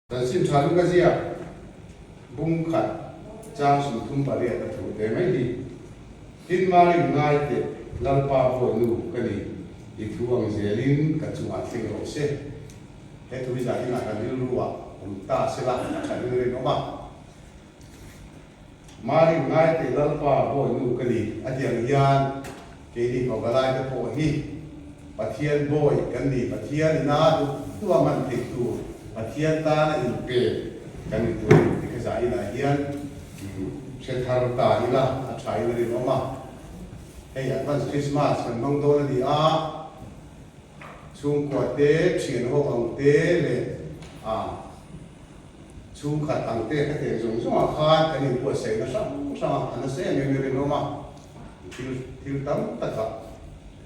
Chanchin tha Luka ziak bung khat chang 38 a thu te mai hi. Tin Marin ngai teh Lalpa bawi nu ka ni, i thu ang zelin ka chungah thleng rawh se. He thu hi zah inah kan rilru ah awm ta se la a tha ding rinawm a. Marin ngai teh Lalpa bawi nu ka ni a ti ang hian keini Pavalai te pawh hi Pathian bawi kan ni, Pathian ina duh duh a hman theih tur, Pathian tana inpe kan ni tur a ni tih kha zah inah hian hre thar ta ila a tha in a rinawm a. Hei Advance Christmas kan hmang dawn a ni a, chhungkua te, thian ho ang te leh a chhungkhat ang te kha tiang zawng zawngah khan kan inbuatsaihna hrang hrang a, a nasa em em in a rinawm a, thil thil tam takah.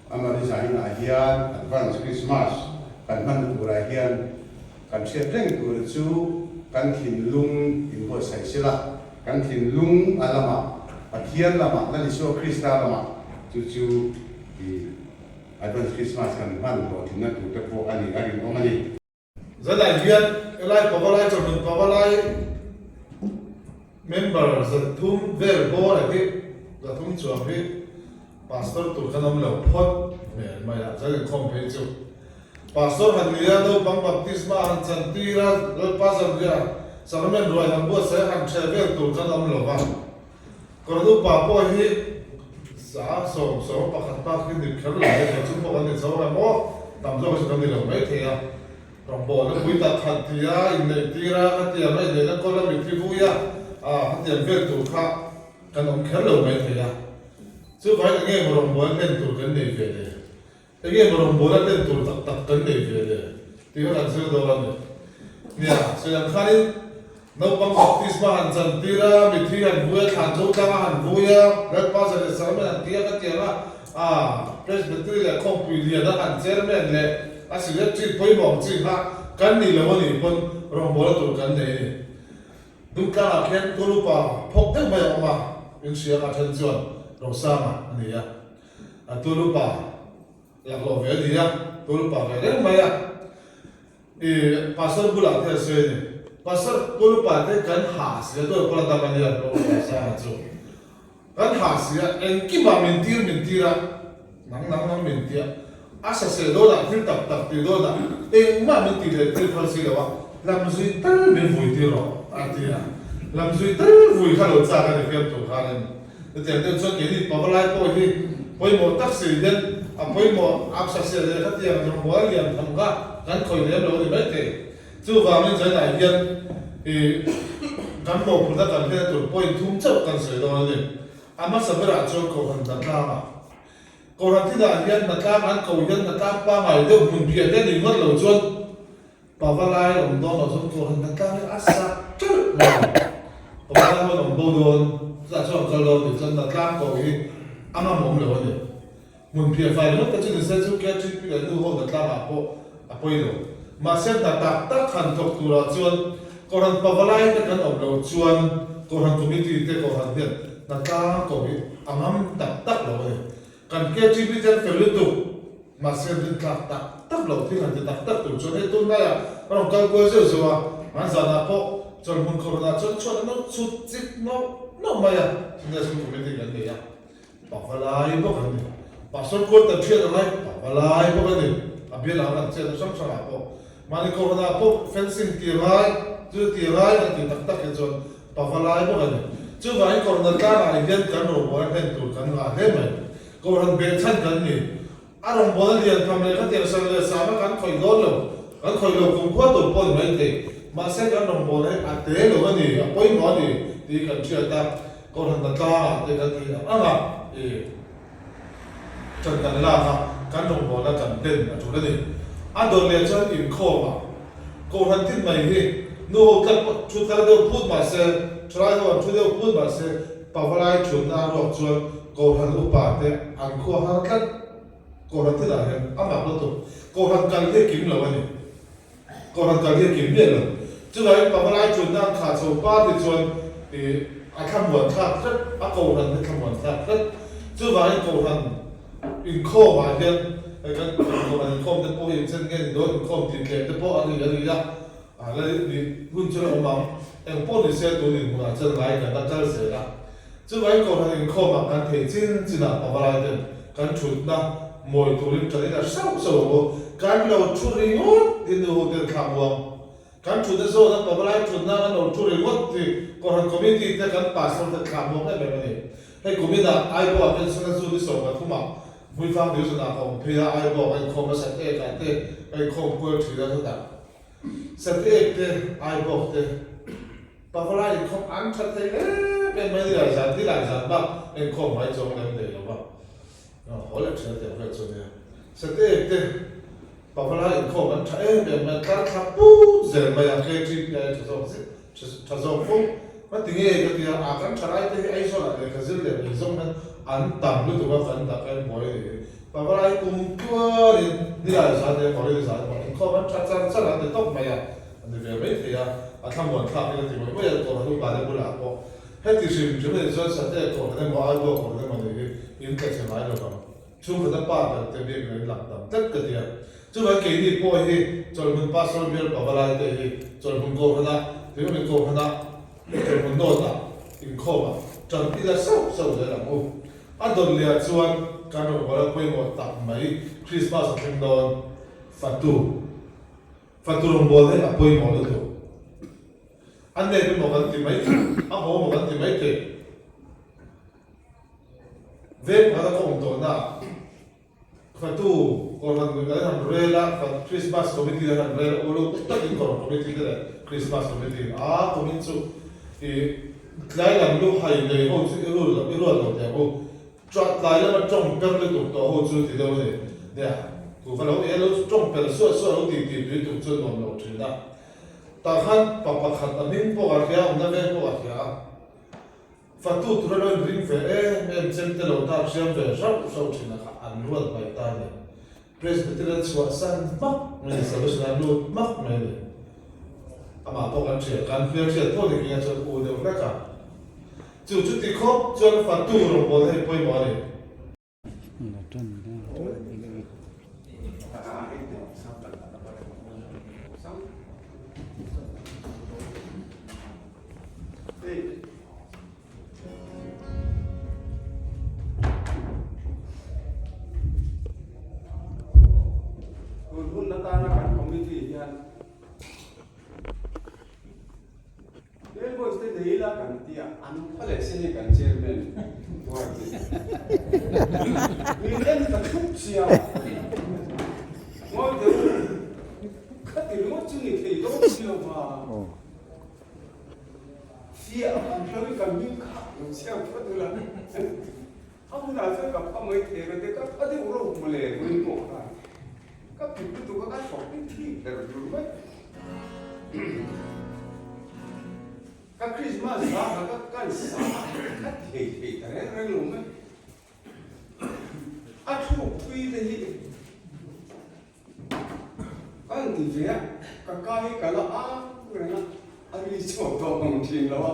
Ama design ah hian Advance Christmas kan hman turah hian kan hriat reng tur chu kan thinlung inbuatsaih sela, kan thinlung a lamah Pathian lamah Lal Isua Krista lamah chu chu i Advance Christmas kan hman hlawhtlinna tur te pawh a nih a rinawm a ni. Zanah hian helai Pavalai chawhnu Pavalai member 300 vel bawr a hi 300 chuang hi Pastor tur kan awm lo phawt hmel mai a, zan inkhawm phei chu Pastor han ni a, naupang baptisma han chan tir a, Lalpa zanriah sacrament ruai han buatsaih a han ṭheh vel tur kan awm lo va. Kawr upa pawh hi 10, 11 bak hi ni kher lo mai thei, chu pawh kan ni chho reng maw? Tam zawk hi chu kan ni lo mai thei a. Rawngbawlna pui tak khat ti a, inneih tir a, khatiang a inneihna kawl a mitthi vui a, ah khatiang vel tur kha kan awm kher lo mai thei a. Chuvangin enge maw rawngbawlna hlen tur kan nei ve le? Enge maw rawngbawla hlen tur tak tak kan nei ve le? Tih kha kan zir dawn a ni. Nia, sawi ang khanin naupang baptisma han chan tir a, mithi han vui a, thlan tho tlang a han vui a, Lalpa zan leh Sacrament han ti a ka tiang a, ah, Presbytery leh Khawmpui lian a han chairman leh a secretary pawimawh ang chi kha kan ni lo a nih pawn rawngbawla tur kan nei a ni. Dungtlangah khian Kawlupa phawk deuh mai a awm a, inhria a then chuan Rosanga a ni a. A tulupa laklawh ve a ni a, tulupa ve reng mai a. I pastor bulah te a sawi a ni. Pastor tulupa te kan hah si a, tuai pawh la dam a nia Rosanga chu. Kan hah si a, engkimah min tir min tir a, nang nang nang min ti a. A saseh dawnah thil tak tak tih dawnah engmah min tih leh tir phal si lo a, lamzui tal min vui tir rawh a ti a. Lamzui tal vui kha lo chak a ni fiam tur khanin. Chutiang deuh chuan keini pavalai pawh hi pawimawh tak si hian a pawimawh a saseh leh khatiang rawngbawl lian tham kha kan khawih lem lo a ni maithei. Chuvangin zainah hian i kan mawhphurhna kan hriatna tur point thum chauh kan sawi dawn a ni. A hmasa berah chuan Kohhran hnatlang ah. Kohhran thinah hian hnatlang an ko hian hnatlang pangai deuh hmun phiah te ni ngawt lo chuan Pavalai awm dawn loh chuan Kohhran hnatlang hi a sak ṭeuh mai a ni. Pavalai ho an awm bo dawn, chutah chuan an kal dawn tih chuan hnatlang ko hi a ngamawm lo a ni. Hmun phiah fai ringawt te chu ni se chu KTP leh nu ho hnatlangah pawh a pawi lo. Mahse hna tak tak han thawk turah chuan Kohhran pavalai te kan awm loh chuan Kohhran Committee te Kohhran hian hnatlang ko hi a ngam tak tak lo a ni. Kan KTP te an fel lutuk, mahse an rintlak tak tak loh thil han ti tak tak tur chuan hei tunlaiah a rawn kal kual zeuh zeuh a, an zanah pawh chawlhmun Kohhranah chuan chhuat an lo chhut chik nawk nawk mai a, Sunday School Committee kan nei a. Pavalai bawk an ni. Pastor Quarter thiat a ngai Pavalai bawk a ni. A bial ang an chetna hrang hrangah pawh. Mahni Kohhranah pawh fencing ti ngai, chu ti ngai kan tih tak tak hi chuan Pavalai bawk a ni. Chuvangin Kohhran tlangah hian kan rawngbawl a hlen tur kan ngah hle mai. Kohhran behchhan kan ni. A rawngbawlna lian tham leh khatiang sal leh sama kan khawih dawn lo, kan khawih lo kumkhua tur pawh ni mai thei. Mahse kan rawngbawlna hi a te lo a ni, a pawimawh a ni tih kan hriat a, Kohhran tlangah te kan tih ang ang a, i ṭan kan lak a, kan rawngbawlna kan hlen a ṭul a ni. A dawt leh chuan inkhawm a, Kohhran tin mai hi nu ho tlat pawh thu thar deuh phut mahse, ṭhalai ho an thu deuh phut mahse, Pavalai ṭhutna a ruak chuan Kohhran upa te an khua har tlat. Kohhran thilah hian a mak lutuk. Kohhran kal hi a kim lo a ni. Kohhran kal hi a kim miah lo. Chuvangin Pavalai ṭhutna an khah chho pa te chuan ih a thlamuan thlak tlat, a Kohhran hi thlamuan thlak tlat. Chuvangin Kohhran inkhawmah hian hei kan Kohhran inkhawm te pawh hi engchen nge ni dawn inkhawm tih tlem te pawh a ri a ri a. A la nih hun chu la awm ang. Eng pawh ni se tun inhmunah chuan ngai kan la kal zel a. Chuvangin Kohhran inkhawmah kan theih chin chinah pavalai ten kan thutna mawi turin ṭan ila hreuh hreuh ang u. Kan lo thu ringawt hi nu ho ten thlang uang. Kan thutna zawna pavalai thutna kan lo thu ringawt hi Kohhran Committee te kan Pastor te thlang uang em em a ni. Hei kuminah Aibaw-ah hian Sangha Zu ni 13-ah Hmuifang Division-ah ka awm phei a, Aibaw-ah ka inkhawm a, Sateek-ah te ka inkhawm kual ṭhin a chutah Sateek te, Aibawk te, Pavalai inkhawm an ṭha thei em em mai nilai zan nilai zan bak inkhawm mai chuang lem nei lo va, haw leh ṭhin a tiang vel chu a nia. Sateek te, Pavalai inkhawm an ṭha em em mai, tlar thla put zel mai a, KTPI a ṭha zawk zet, ṭha zawk fo. Ka ti nge ka ti a, a kan ṭha lai te hi Aizawl-ah lehkha zir leh ei zawng hian an tam lutuk a, kan dak a inbuai a nih hi. Pavalai kum tuarin nilai zan leh mawri zan pawh inkhawm an tha char char an ti tawp mai a, a ni ve mai thei a, a thlamuan thlak in a ti mawih mawih a, Kohhran upa te bulah pawh heti hrim hrim a nih chuan Sate Kohhran emaw Aibuak Kohhran emaw nih hi in tla chhe ngai lo vang. Chhungkhata pa ber te biak in lang tam tlat ka ti a, chuvang keini pawh hi Chawlhmun Pastor Bial Pavalai te hi Chawlhmun Kohhranah, Tuimamin Kohhranah, Chawlhmun North-ah inkhawmah tan ila sauh sauh zel ang u. A dawlliah chuan kan rawngbawla pawimawh tak mai Krismas a thleng dawn. Fatu. Fatu rawngbawlna hi a pawimawh lutuk. A nep emaw kan ti mai thei, a haw emaw kan ti mai thei. Veng pakhat a ka awm tawhna ah Fatu Kohhran kan han rel a, Krismas Committee an han rel a, uluk takin Kohhran Committee te leh Krismas Committee a kumin chu ih tlai lam lu hai nei ho chu i rul i ruat lo teh ang u. Tlai lama tawng per lutuk tawh ho chu ti deuh a ni. Nia, ku va lo e lo tawng per suah suah lo ti ti tui tuk chu nuam lo thin a. Tah khan pa pakhat a hming pawh a hria, awmna veng pawh a hria a. Fatu tura lo inring ve em em chem te lo tak hriam ve hrauh hrauh thin a kha an ruat mai ta a ni. Presbyterian chhuah san hmak mai ni, Salvation an lut hmak mai a ni. Amah pawh kan hria, kan hmelhriat pawh ni keng a chuan u deuh hlek a. Chu chuti khawp chuan fatu rawngbawlna hi pawimawh a ni. Tun hun atana kan committee hian Bell boys te nei ila kan tia an pha leh se hei kan chairman Duarte min en ta thup sia ngawi deuh khati ringawt chu ni thei dawn si lo va. Fiah vak lo i ka hming kha lo chhiar phawt ula a hunah chuan ka pha mai thei lo te ka pha deuh ro mawle vawiin pawh khan ka pit lutuk a ka thawk hi thi ber dur mai ka Christmas hla kha ka kan sa a thei thei ta reng reng lo mai a thluk thui te hi Ka han ti ve a, ka ka hi ka la ang reng a, a ri chhuak tawh ang thin lo a,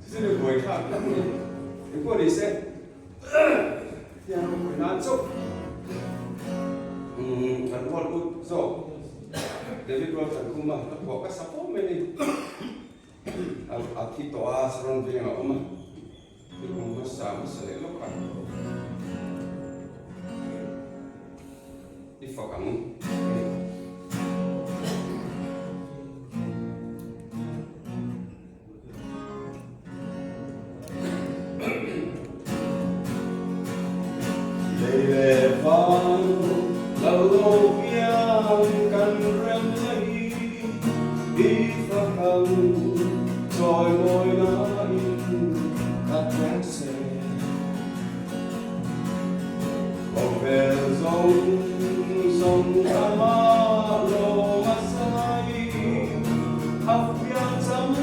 chu chu ni buai thlak tak ni. Engpawh ni se, tiang ropui nan chauh kan rual ut zawk David Rualthankhuma ka phuah ka sa fo mai ni. A thi tawh a, Saron veng a awm a. Thil awm hmasa hmasa leh lawk a i fak ang hei. Lei leh van lal lo piang kan rem na hi i fak ang chawi mawi na in khat reng se. Khawvel zawng zawng ama lawm a sai a piang cham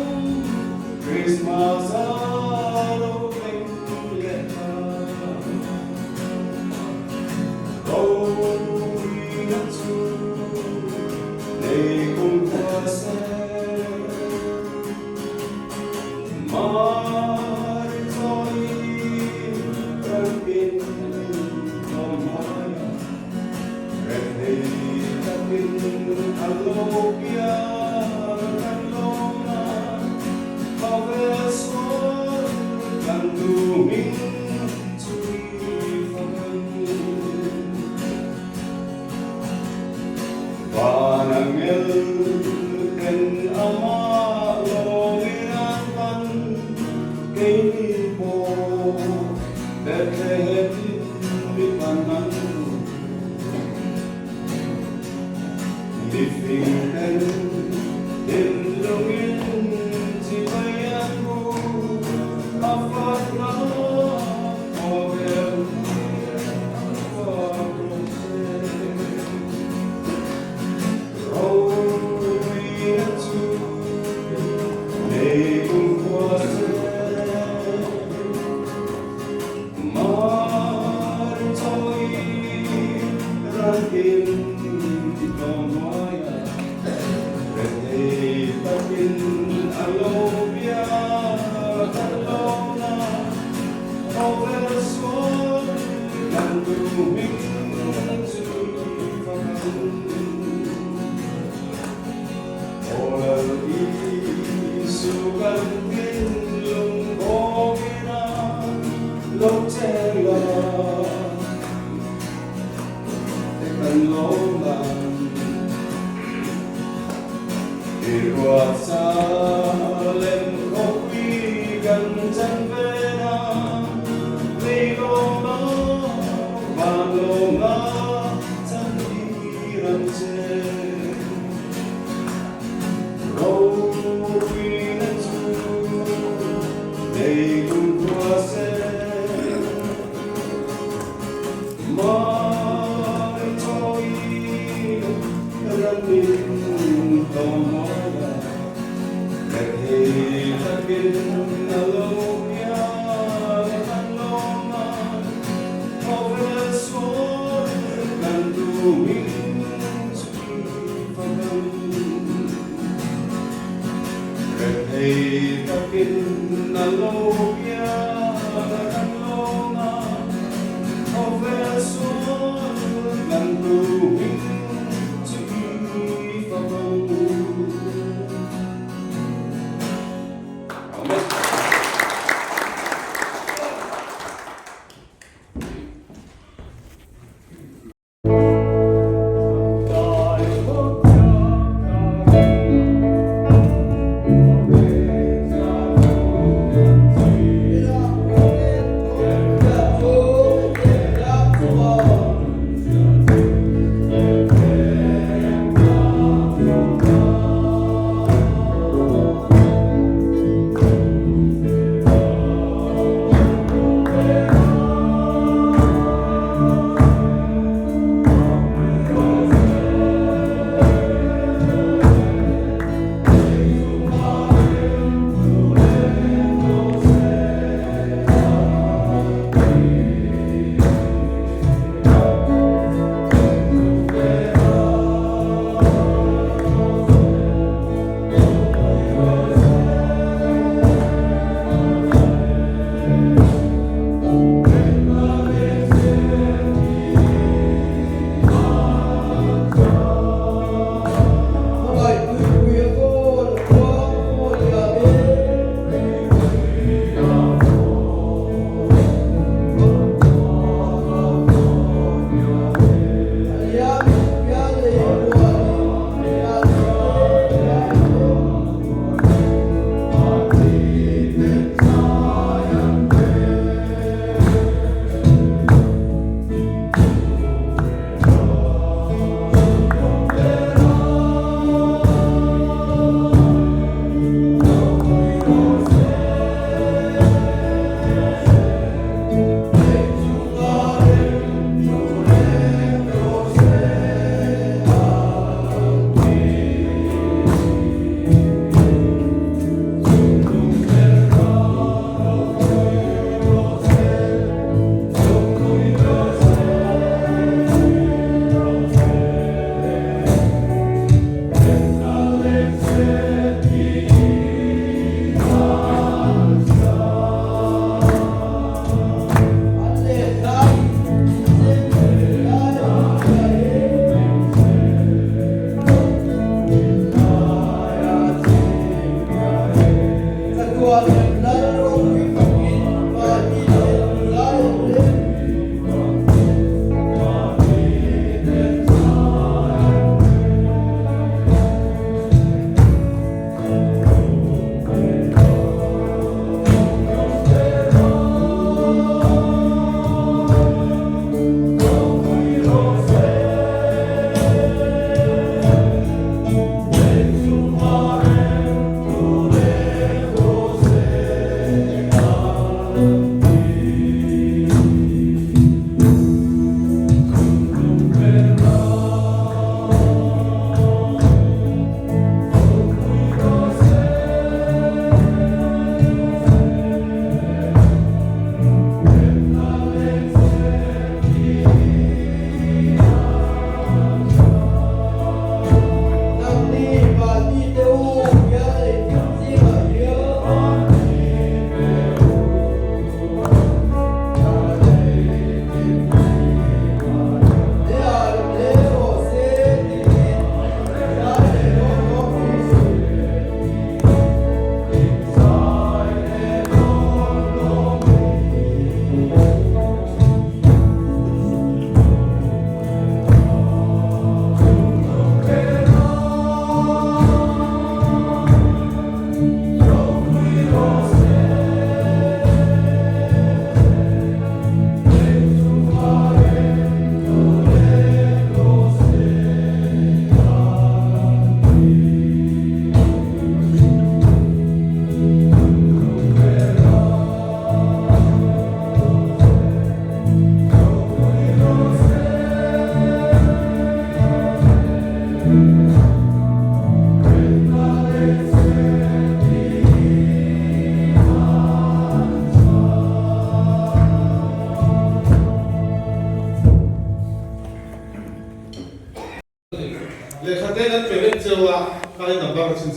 Christmas a lo thleng leh ta. Ropuina chu nei kum khua se. Mari chawiin ran in tlawm mai a, rethei takin a lo piang kan.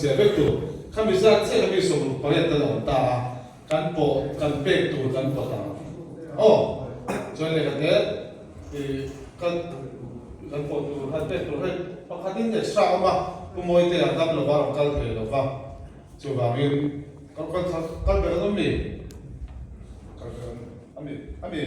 chhinchhiah vek tur. Khami zat chiah kha mi 68 an awm ta a, kan pawh kan pek tur kan pawt ang. Aw, chuan lehkha te i kan kan pawh tur han pek tur hei pakhatin extra a awm a, Pu Mawitea dam lova rawn kal thei lova, chuvangin kal kal kal ber an awm mi? Kal ber an ami ami.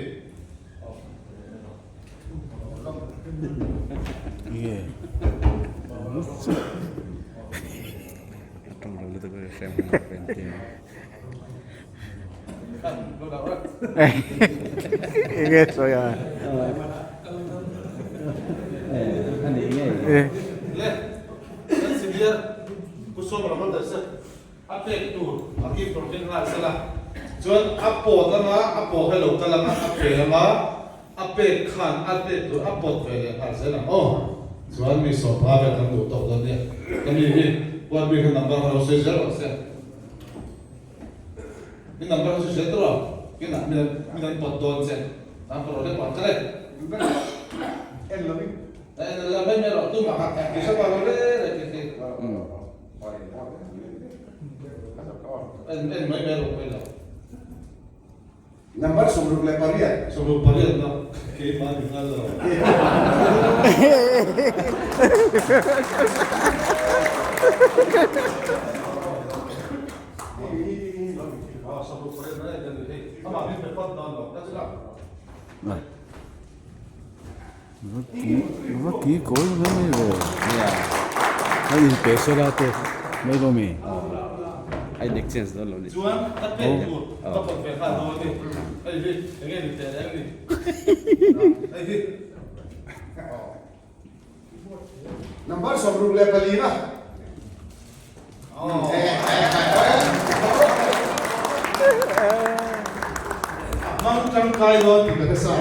A pek tur a gift rawn keng nghal sela chuan a pawt anga a pawh hi a lo kal anga a pe anga a pek khan a pek tur a pawt ve leh nghal zel ang aw. Chuan mi sawmpa vel kan duh tawk dawn nia. Ka mi hi huat bik hi number kha lo sawi zel rawh se. Mi number kha sawi zel tawh rawh. Kinah min an min an pawt dawn che. Tan pawt rawh le pawt kha le. En lo in. En lo mai mai rawh tumah kha. Ti hre pa lo le le ti ti. En en mai mai rawh pawi lo. Number 68. 68 na keimah ni nghal lo. 68 na en hei amah min pe phawt dawn lo ka chila. Va ki kawi mai mai ve. A in pe sela te mai lo mi. A in exchange dawn lo ni. Chuan ka pek tur ka pawt ve nghal dawn a ni. Hei hi enge ni teh reng ni. Hei hi. Number 64 na. Hmang tangkai dawn tih ka hre sa.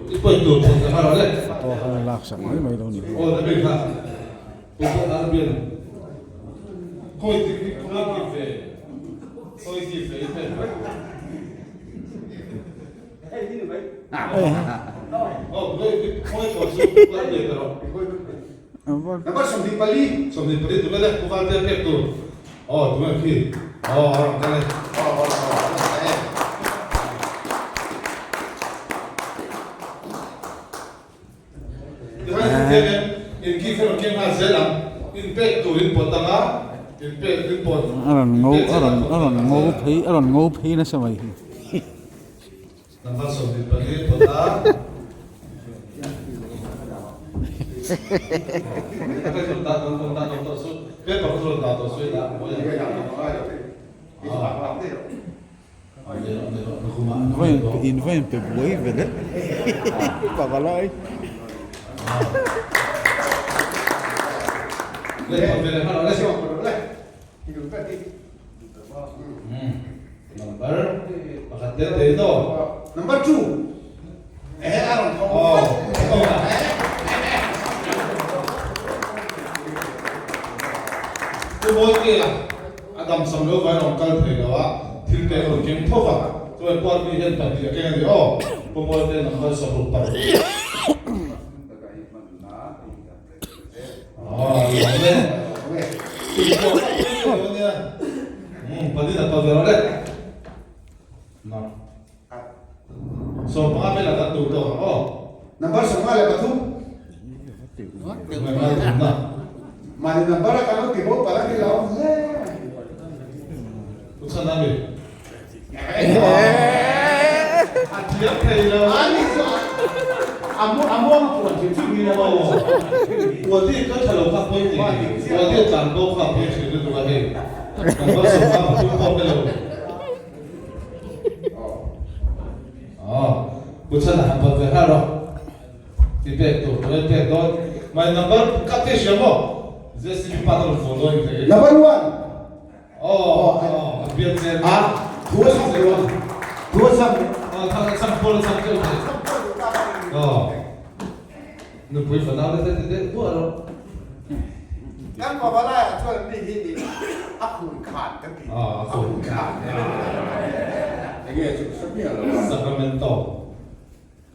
I pawi tur pawh ka hre lo le. Lak sak mai mai lo ni. Number 24. 24 tunge le Pu Valtea pek tur aw tunge khi aw a rawn kal e. Tichuan hetiangin in ki kher keng nghal zel ang, in pek tur in pawt ang a, in pek in pawt A rawn ngo a rawn a rawn ngo phei a rawn ngo phei nasa mai hi. Number 24 pawt a. Paper kha chu rawn dah tawh suh ila mawi ang. In va inpe buai ve le pavalai. Number 2. Eh a rawn thawng. Pu Bawitea. A damsam lo vai rawn kal thei lo a, thil pek a rawn keng tho va, chuan Puarpi hian pahnih a keng a ni aw, Pu Mawite number 65. Aw a lawm e. Tui pawh a tui lo a nia. Umm pahnih a pa ve rawh le. Na. 15 vel a kan duh tawk ang aw. Number 53. Mahni number a kan lo ti bo palh a ni lo hle. U chhan a mi. A thiam thei lo. A ni chu a mu a muang a puan thin thin ni lo. Puan hi ka tha lo kha pawi ti. Puan hi a tlan bo kha pawi thin lutuk a hei. Number 53 pawh ka lo. Aw, Pu Chhana han pawt ve nghal rawh. I pek tur tur a i pek dawn. My number ka te hria maw? JCB pa ta rawn phone dawn in thei. Number one. Aw, aw, a bial chen. A, thu a chhang lo a. Thu a chhang. Aw, thang a chhang pawl a chhang teuh thei. Aw, nupui fanau te te ti deuh duah rawh. Kan pavalaiah chuan mi hi nih a khun khan kan ti. A khun khan. Enge chu hre miah lo a. Sacramento.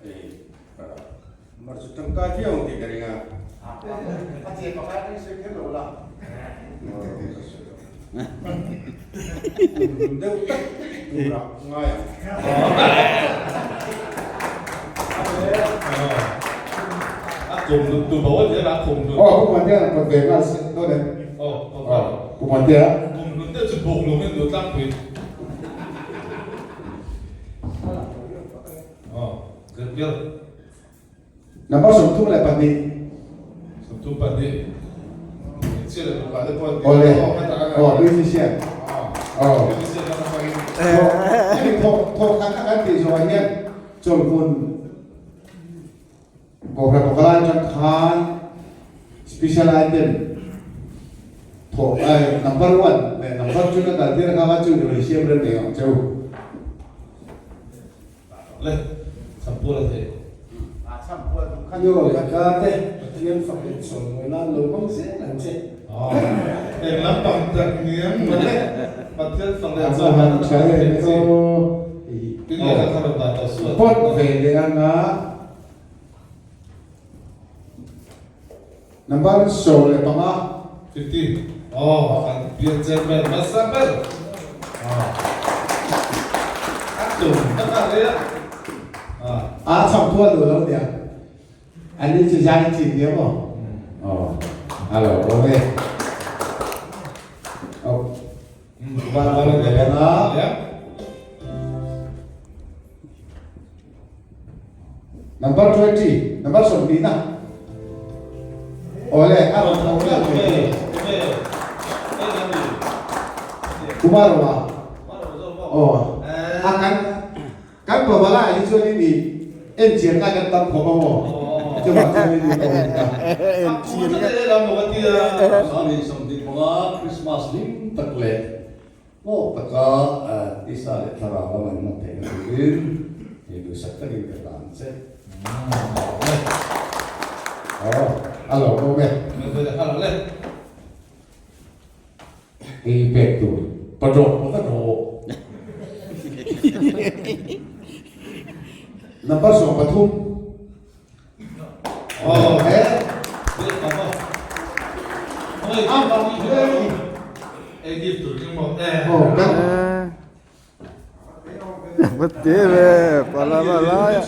Ei, mar chu tangkai viau ang tih ka ring a. A che pakhat hi sawi kher lo la. Kum deuh tak tur ah ngai ang. A kum lut tu bo a nia a kum lut. Aw kum Muantea an pawt ve nghal se dawn em? Aw pawt nghal. Kum Muantea. Kum lut deuh chu buk lung in duh tlangpui. Aw zirtir. Number 32. 32. Hmeichhia leh mipa te pawh an Awle. Aw musician. Aw. Musician kan hmangin. Hemi thawk thawk khat a kan tih zawhah hian chawlhmun Kohhran pakalai atang khan special item thawh number one leh number two na kaltir kha kha chu i siam rem nei ang cheu. Le, chhampual a thei. Yo, ka te, Pathian fak leh chawimawi nan lo hmang zel ang che. Eng lampang tak niang mawle, Pathian fak leh chawimawi nan lo hmang thei che. Tin lehkha kha rawn dah tawh suh. Pot ve leh anga number 15. 15, Aw, kan bial chairman hmasa ber. A tum tak a rei a. A chham thual duh lo nia. Ani chu zai chin nia maw? Aw, a lo awm e. Aw, van van ve leng a. Number 20, number 20 na. Awle, a rawn tho leh mai hi. Kumarova. Aw, a kan kan pavala hi chuan in i en chian lai kan tam khawp a maw? Chuvang chuan in i awm ta. En chian Sani 25 Christmas hlim tak leh Hlawk taka tisa leh thlarau a ngaih hman theihna turin hei duhsak takin ka hlan che. Aw, a lo awm e. Hei pek tur padawp ka dawh. Number 13. Aw he. Te ve pala pala ya.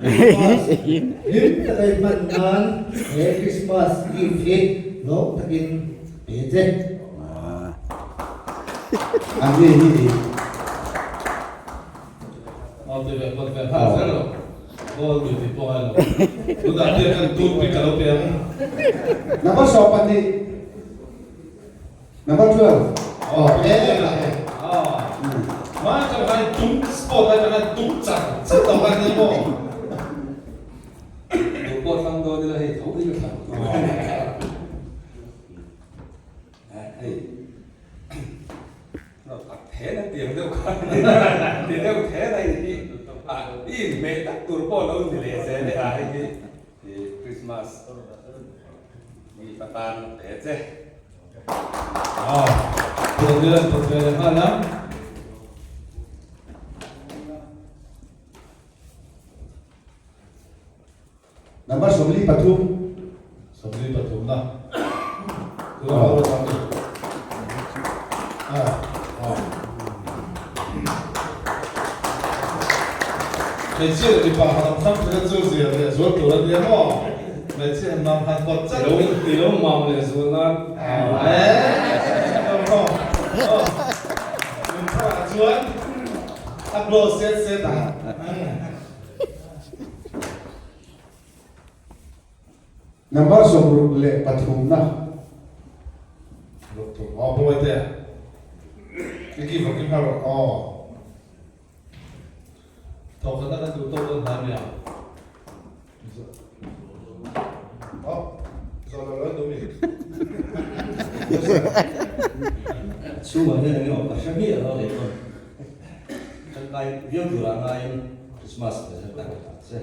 Hlim taka i hman nan he Christmas gift hi lawm takin pe che. An ni hi. Number 12. Number 12. Oh, eh. Hei a then a tiang deuh kha ti deuh then a hi a i inhmeh tak tur pawh lo ni leh zel e a hei hi i Christmas mi patan pe che. Number 43. 43 na. Tuna ka ruat ang Ah. Ah. Hmeichhia leh mipa han an thlang thei a chu zia leh zual tur a nia maw? Hmeichhia han mam han pawt chat. Lo ti lo mam leh zual nan. Eh. Oh. Min thlarah chuan a glow set set a. Number 63 na. Ruk thum aw bawi te i ki vak in har aw thawk khat na kan duh tawk dawn hna nia aw zawh lo lo duh mi Chhungah hian eng emaw ka hre miah lo leh pawn tangkai viau turah ngaiin Christmas present a ka hlan che.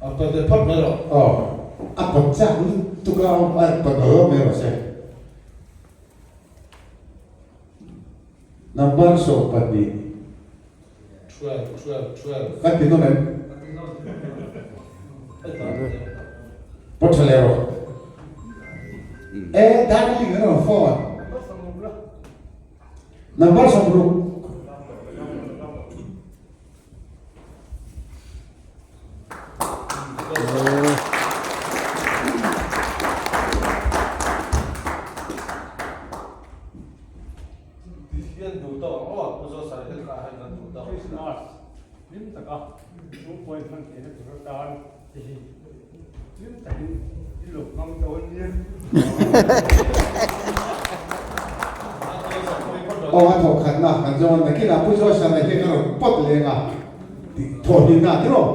A pawt leh phawt mai rawh. Aw, a pawt chak lutuk a, a pawt lo mai rawh se. Number 12. 12, 12, 12. Kan ti nawm em? Pawt tha leh rawh. E, darling an rawn phone. Number 60. Christmas hlim taka chhungkaw hman theihna tur atan hei hi hlim takin i lo hmang dawn nia. Aw a thawh khatna kan zawng a, nakinah Pu Joshana hian a rawn pawt leng a, tih thawh hlimna a ti rawh.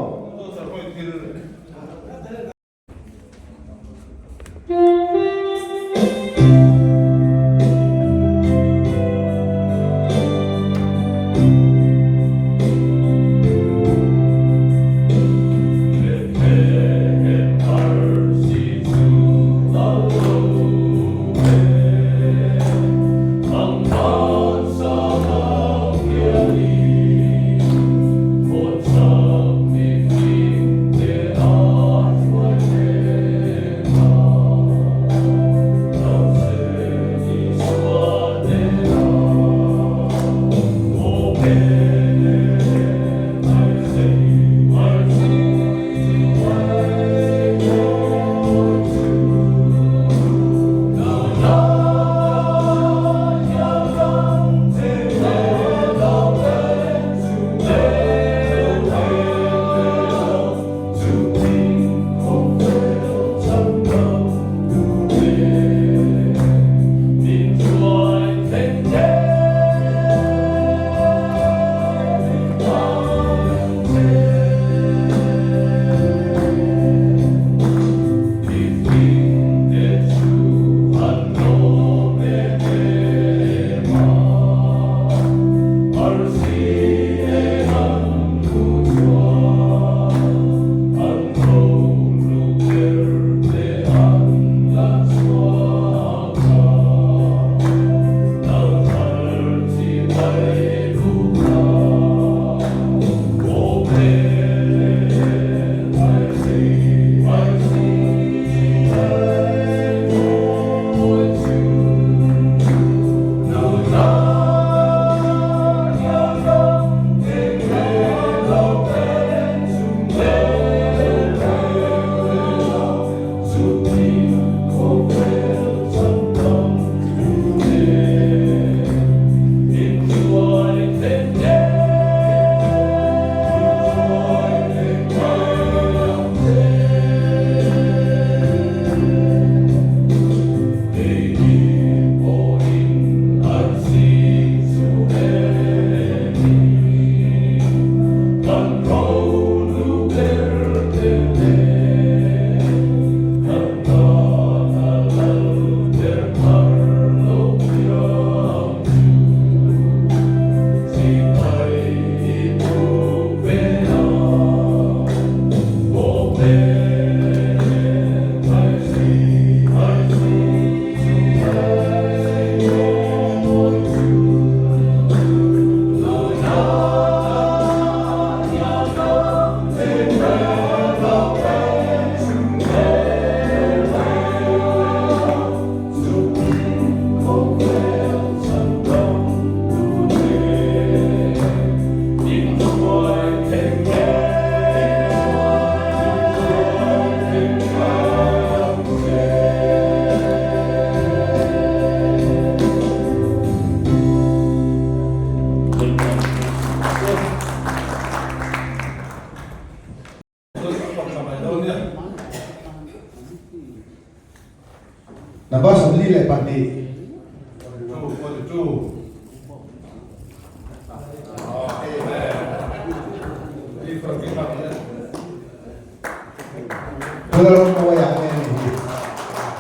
Number 42.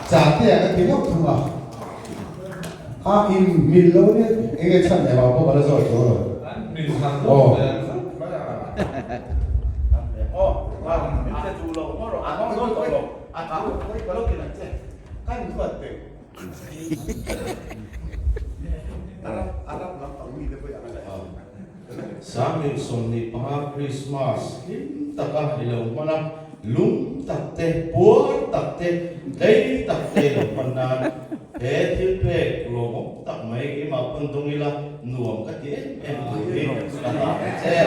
Chate a ka ti ngawt thung a, a in mil lo nia enge chhan leh vang pawh ka la zawt tawh lo. Aw. Min pe duh lo maw rawh, a hmang dawn tawh lo. A thu ka lo kin ang che. Ka inruat peng. Arab Arab lampang mite pawh i ang a. 1025 Krismas hlim taka i lo hman a, lung tak te, puar tak te, tlei tak te i lo hman nan he thil pek lawmawm tak mai keimah pawn dawng ila nuam ka ti em em tur hi ka hlah ang che.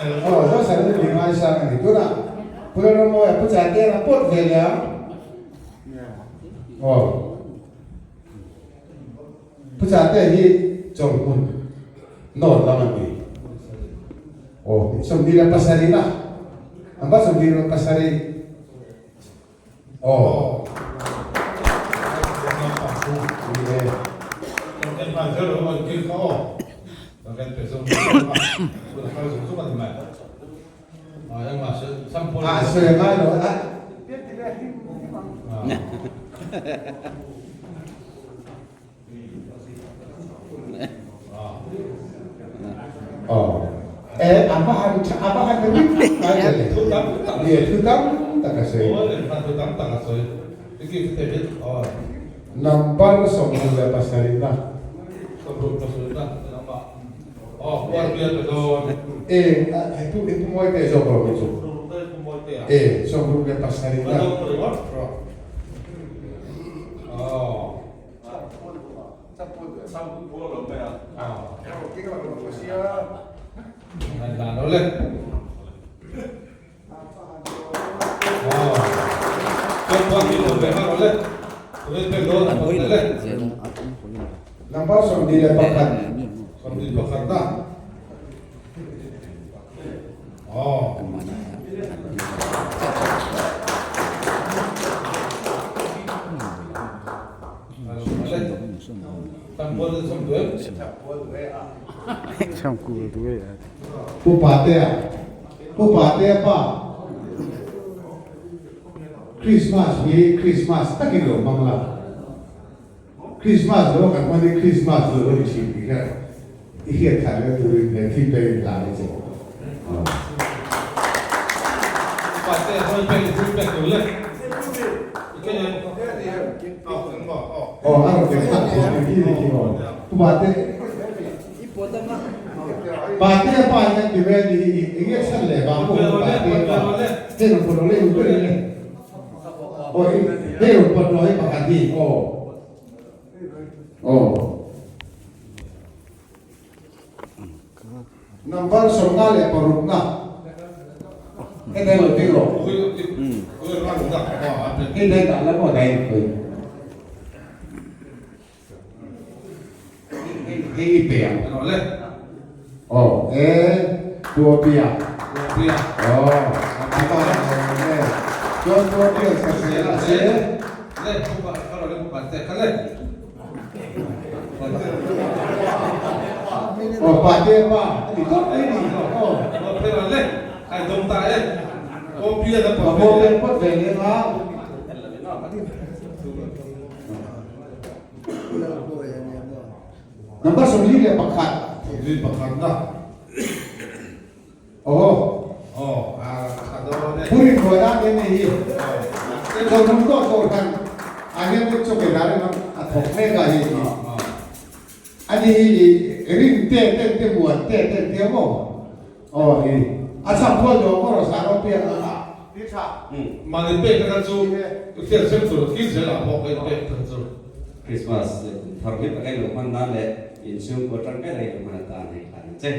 Aw, Zosana chu mi ngaisang a ni. Tunah Pu Lalramawia, Pu Chaitena pawt ve leh ang. Aw. Pu Chate hi chawlhmun nawt lam an ni. Aw, 27 na. Number 27. Aw. A sawi a ngai lo a. Aw. E a va han tha a va han ring ngai ve le. Ni e thu tam tak a sawi. Number 27 na. E he pu he pu mawi te zawk rawh chu. E 67 na. Number 21. 21 na. Aw. Pu Patea Pu Patea pa Krismas hi Krismas takin lo hmang la. Krismas lo kan hman hi Krismas lo a ni thin tih kha i hriat thar leh turin he thil pek in hlan a che. Aw a rawn ken tak thin hi ni khi aw. Pu Pate Patea pa hian ti ve a ni hi eng nge chhan leh vang pawh hian Patea pa hei rawn pawt rawh le eng ber in le. Aw i hei rawn pawt rawh hei pakhat hi aw aw. Number 56 na hei dai lo ti rawh hei dai dah la maw dai hei hei i pe ang aw e Puapia aw apa e chuan Puapia sa se Aw pate pa a ti tawp mai ni aw. A bawllen pawt ve leh nga. Number 41. 41 na. Aw. Puri khuan ah hian hei hi Chawhnung tawh tawh khan ah hian chu chawkei dar in a thawk mek a hei hi. Ani hi i rin te ten te muan te ten tia maw? Aw hi a chham phual duh ang maw rawh sa rawh piak ang a. Mahni pek te kha chu hriat sem tur thil zel ah pawh ka inpek te kha chu. Christmas leh kum thar hlim tak ei lo hman nan leh inchhungkua tangkai rei lo hman atan hei hlan ang che.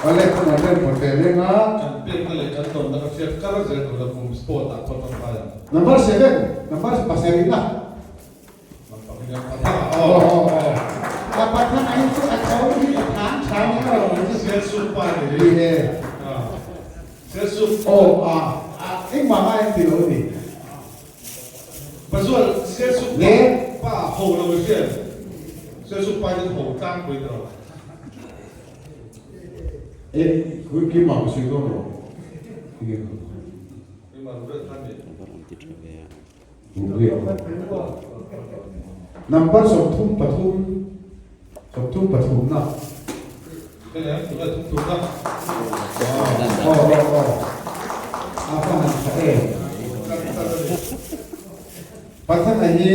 Awle ka nuam em pawt ve leng a. Kan pekna leh kan tawnna ka hriat kar zel tur la kum sport ah pawh tangkai ang. Number seven, number pasarih na. Aw aw aw. A pathan a hi chu a tho hi a than tha ni lo. Ni e. Aw a a engmah ngai an ti lo ni. Le. E keimah ka sawi dawn lo. Number 33. Sawmthum pathumna. Aw aw aw. A va han tha em. Pathana hi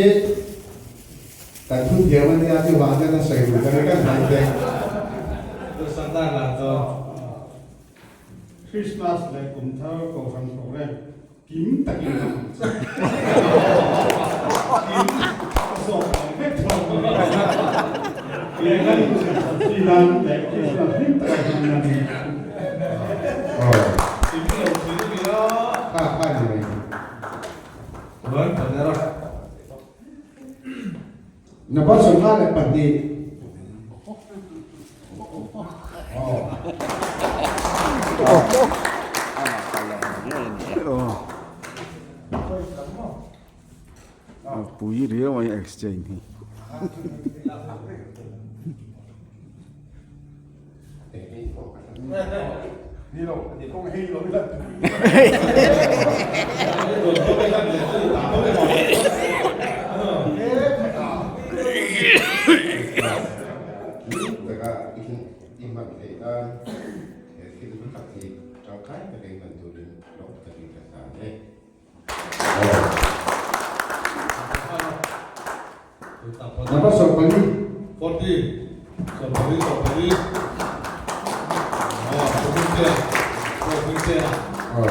kan thu thiam a nia chuvang chuan a sawi duh ka ri kan hnaih te. Christmas leh kum thar kohhran program Kim takin ka hmu che. Kim ka zawk ang vek tho. Lehlan Tilan leh Krismas hlim taka hman nan hi. Kim lo thin a nia. Kha kha ni mai. Chuan kan er a. Number 22. Pui riau a exchange hi. Number 14. Forty, 14, 14. Oh, 14, 14. Oh.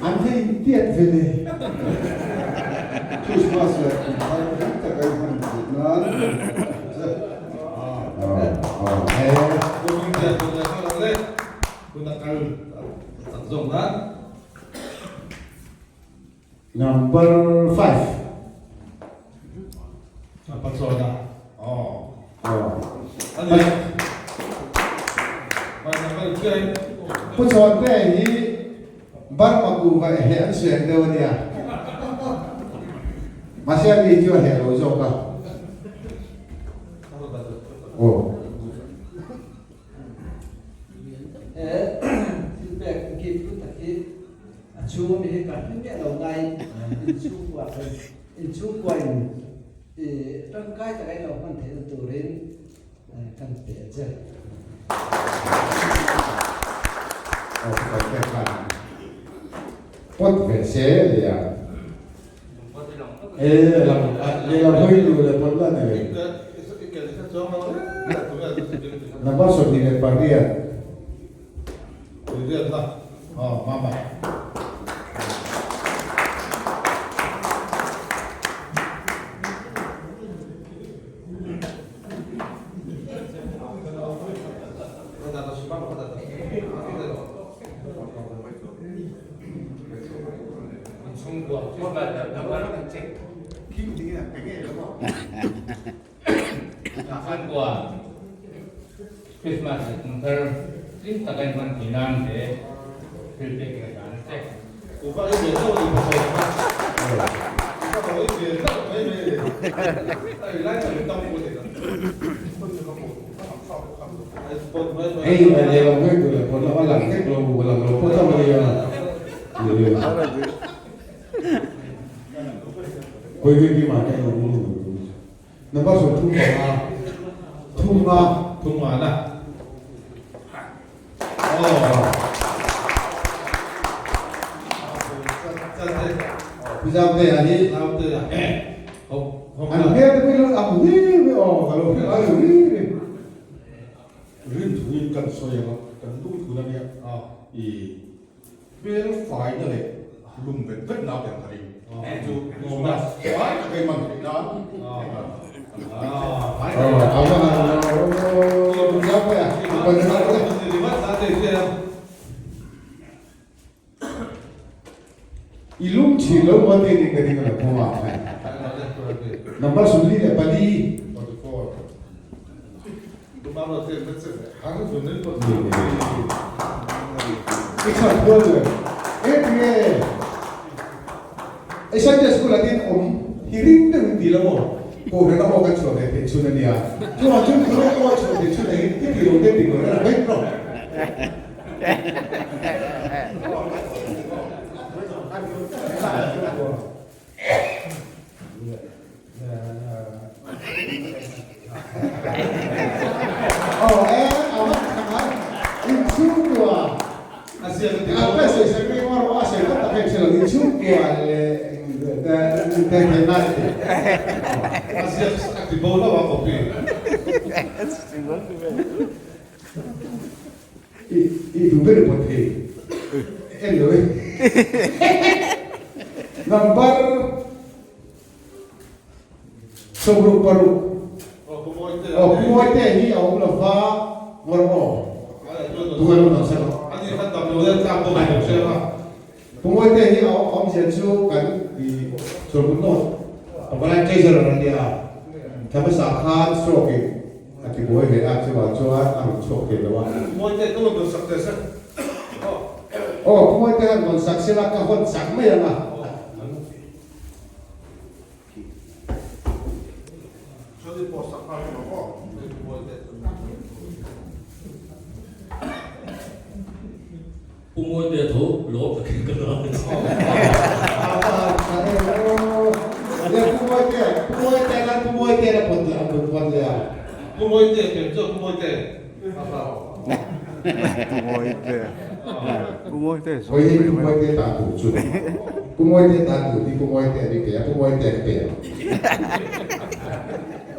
An hei tiat ve le. Christmas leh kum thar hlim tak a hman theih nan. Oh, he. Number 5. Oh. Oh. Pu Chawnte hi Burma kuhva heh an sueng deuh a nia. Mahse a mi chu a heh lo zawk a. Aw. He thil pek gift hlu tak hi a chhung ami hi ka hre miah lo nain inchhungkua inchhungkua in i tangkai taka in lo hman theihna turin kan pe a che. Aw ka pek khan pawt ve se lia. E lam lehlam hawi lu leh pawt la ni ve. Number 28. Christmas leh kum thar hlim taka in hman thei nan he thil pek in a dan a che. Hei lehlam hawi tur leh pawh a lang vek lo, a lang lo pawh chauh a nia. Khawi khawi kima te lo Number 35, thum nga. Thum nga na. Oh. Pizam te a hi. An hmel te pawh hi lo ang hle mai aw ka lo hre ngai lo ri ri. Rin thu in kan sawi ang a, kan lu thun a nia. I hmel faina leh lum vet vet na ber ka ring. Chu Christmas fai tak ei man theih nan. I lung thin lo maw tih ning ka ding a lo hmu a. Number 44. I khat hual le. E tinge e Sunday school ah tin awm hi ring deuh in ti lo maw? Kohhran a aw kan chhuah ve theih chhun a nia. Chuvang chuan kohhran aw a chhuah theih chhun ah hian i ti lo te ti lo reng vek rawh. Aw e, a va tha ngai. Inchhungkua A ziak a ti a ka sawi sak reng erawh a sawi tak tak em si lo. Inchhungkua leh intehtheihna a ti. A ziak a ti bo hlauh a copy. I i duh ber i pawt thei en lo e. Number 66. Aw Pu Mawite hi a awm lo va ngawr aw. Tunge lo dang sak a. Pu Mawite hi a awmzia chu kan i chawlhmut nawt Pavalai Treasurer a nia. Thla hmasa khan stroke in a ti buai ve a, chuvang chuan a rawn chhuak thei lo a. Pu Mawite ka rawn dawn sak teh se. Aw Pu Mawite han rawn sak sela ka hawn sak mai ang a. Pu Mawite tho lawm takin ka la a che. Pu Mawite, Pu Mawite khan Pu Mawite a pawt leh a pawt leh a. Pu Mawite pian chu Pu Mawite. Hawi hi Pu Mawite ta tur chu Pu Mawite ta tur hi Pu Mawite a ni pe a, Pu Mawite a pe ang.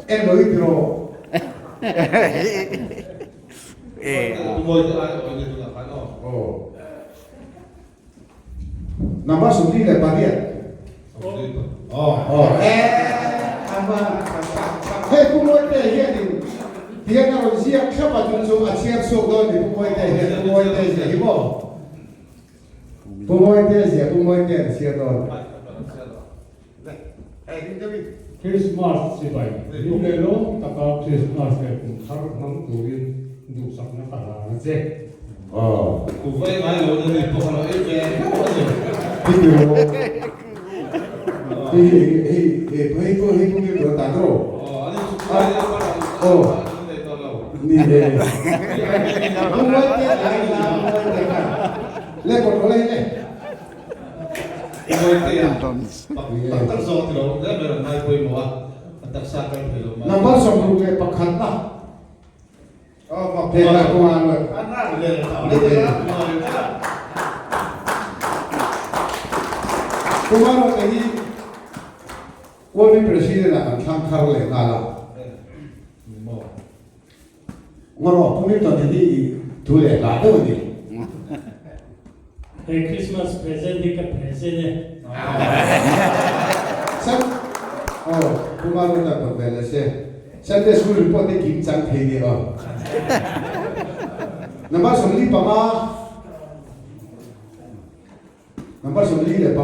En lo i tiraw? Pu Mawite ai awih ni tunah khan aw. Aw. Number 28. Aw. Hei Pu Mawite hianin tiang a rawn ziak thlap a chu chu a chhiar chhuak dawn ni Pu Mawite hian Pu Mawite ziah hi maw? Pu Mawite ziah Pu Mawite an chhiar dawn. Christmas chibai hlim leh lawm taka Christmas leh kum thar hmang turin duhsakna ka hlan a che. Ku vai ngai lo na ni pawh a lo ei ve hlauh a ni. Number 61 na Heta kawngah Kumar te hi Kualmi President ah kan thlang thar leh nghal a. Ngarawh Pu Milton hi i thu leh hla deuh a ni. He Christmas present hi ka present e. Sam, aw, Kumar rawn dah pawt ve leh se. Sunday School report hi kim chang thei ni aw. Number 45, Number 45,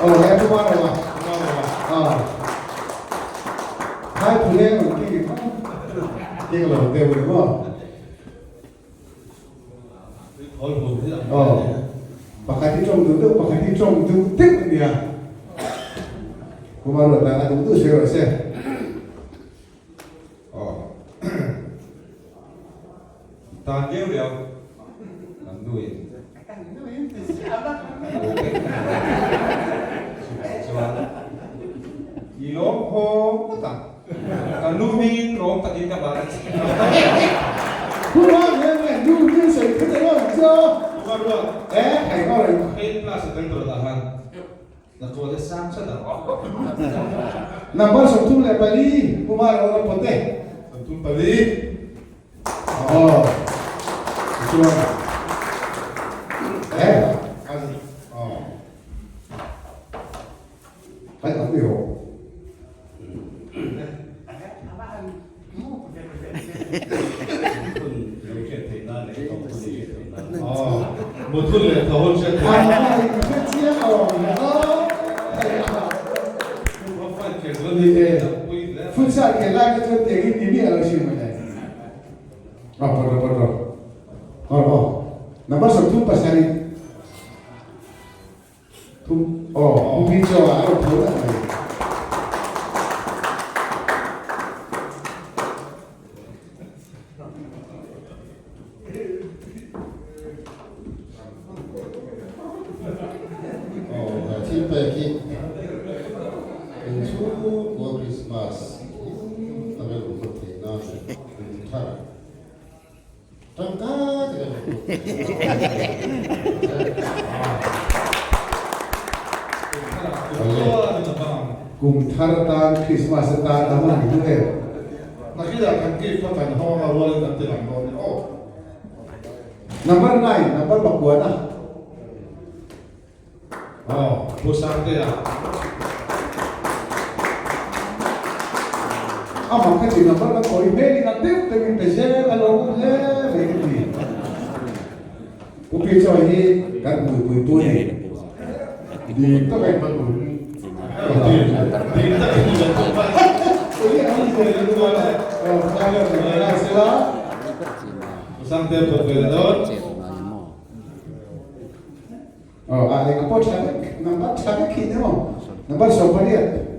aw he Kumar rawn a. Aw. Thai phuleng rawn ti keng lo deuh ni maw. Aw, pakhat hi tawng duh deuh, pakhat hi tawng duh deuh a nia. Kumar ruat dan a duh duh sawi rawh se. Aw, tan viau viau kan nuin. Chuan i lawm haw ngawt ang. Ka nu hmingin lawm takin ka hlan a che. Khua hian nge nu hming sawi phut emaw ang chu. Khua ruat. E thei ngawr in. Eight plus a tel tur dah khan na tual hi sang chat ang. Number 34 Kumar Aura Pote. 34. Aw. Chuan. E. Aw. Hai ang i rawh. Muthun leh tho hriat theih nan. Futsal khel lai kha chuan tiang in ni miah lo sin mawle. Rawh pawt rawh pawt rawh. Rawh rawh. Number 37. Thum aw Pu Picho a rawn tho tak mai. Aw he thil pek hi inchhungkua Christmas. Kum thar atan Christmas atan a hman hnu em? Nakinah kan gift kha kan hawng a rualin kan ti lang dawn e aw. Number 9, number pakuana. Aw, Pu Sangtea. Amah kha chi number kan kawi hmelin a deuh deuhin pe zel a lo awm hle mai ka ti. Pu Pichawi hi kan hmuipui pu ni. Dik tak a inhman tur. Dik tak in inhman tur. Pu Sangtea phawt ve dawn. Aw a enga pawh tha vek number tha vek hi ni maw number 18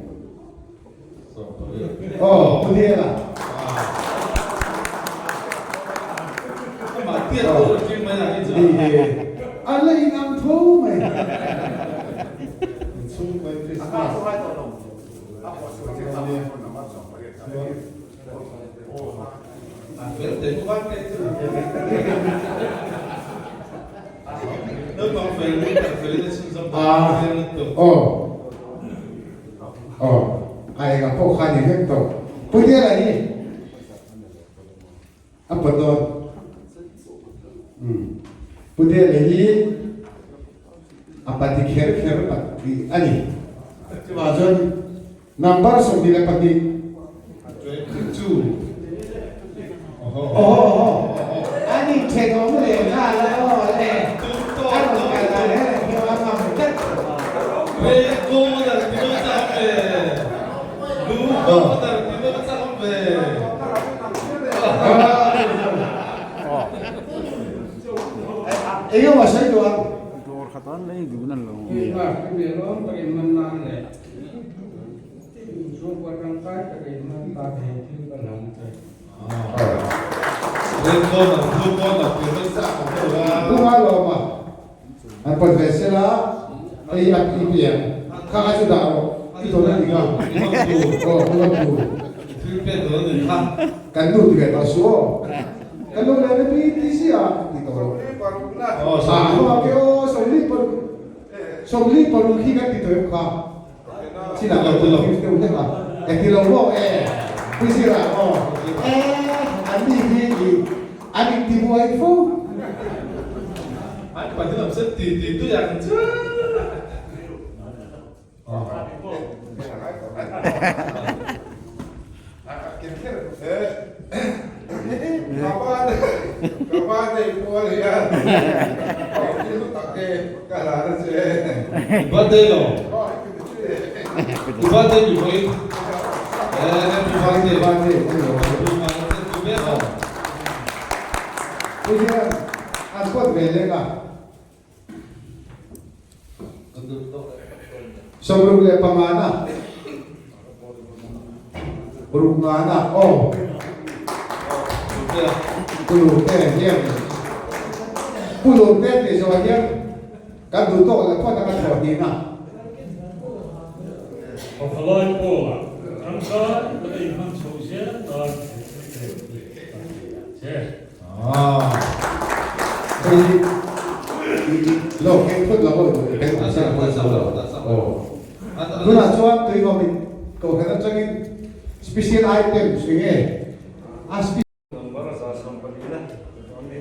aw pu Diela an la in ang tho mai Aw aw a engah pawh kha ni vek tawh Pu Diala hi a pawt dawn Pu Diala hi a pati kher kher pati a ni chuvang chuan Number 22. 22. Oho oho. Ani thenawm leh nghal a aw le. A rawn kal dan he pawh a ngam tlat. Eng emaw sawi duh ang. Bunga lawma an pawt ve sela hei a i piang kha a chu dah rawh i tawn a ni kha aw bunga tu kan nu ti ve tawh su aw kan nu leh na pi ti si a ti tawh lo a hma ke aw 24 26 khi kan ti tawh em kha Chin ah lo ti lo deuh hlek a e ti lo maw e Pu Zira aw e an ni hi i an in ti buai fo. An pahnih lam sen ti ti tui ang chu. Birthday lo. Birthday bi pawhin happy birthday. Birthday hian an pawt ve leng a. 65 na ruk nga na aw Pulurte hian Pulurte tih zawh hian kan duh tawk leh phawt anga thawh hnih na. Pavalai pawlah tangkai taka inhman chhoh zel nan he thil pek hi kan ti ang che. Hei hi lo keng phut lo aw i beng ang chiah aw. Tunah chuan tuivawmin kohhran atangin special items eng nge a Number 114 na ami.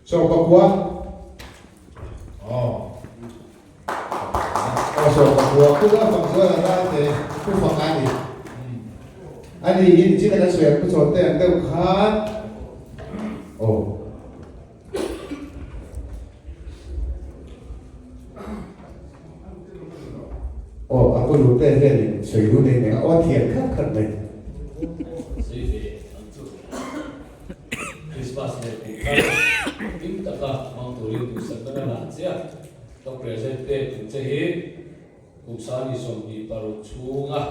Sawmpakua. Aw. Aw sawmpakua pu a fak zual a tan te pu fak a ni. A ni hi nichin a kan sawi ang pu chawn te ang deuh khan aw. Aw a pu lu te hianin sawi lu nei nei a aw thian khat khat mai. Sawi ve ang chu. Christmas leh kum thar hlim taka hmang turin duhsakna ka hlan che a, ka present pek tum che hi kum sani 26 chhunga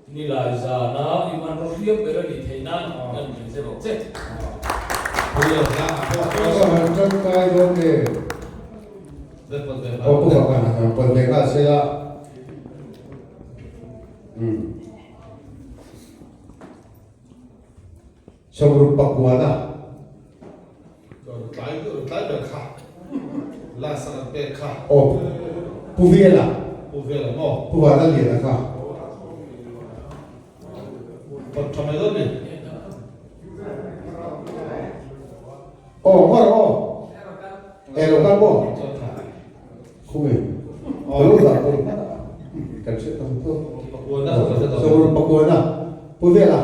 nilai zana i hmanraw hriam ber a nih theih nan kan present ang che. Ka han tangkai dawn nge? Aw pu fak han han pawt ve nghal se la. Umm. Sawmruk pakuana. Tlai tlai ber kha last a kan pek kha. Aw Pu Vela. Pu Vela maw? Pu Vana Liana kha. Pawt tha mai dawn ni. Aw ngawr aw. E lo kal maw? Khumi. Aw lo dah tur hman a. Kan hriat tam tu. Pakuana. Sawmruk pakuana. Pu Vela.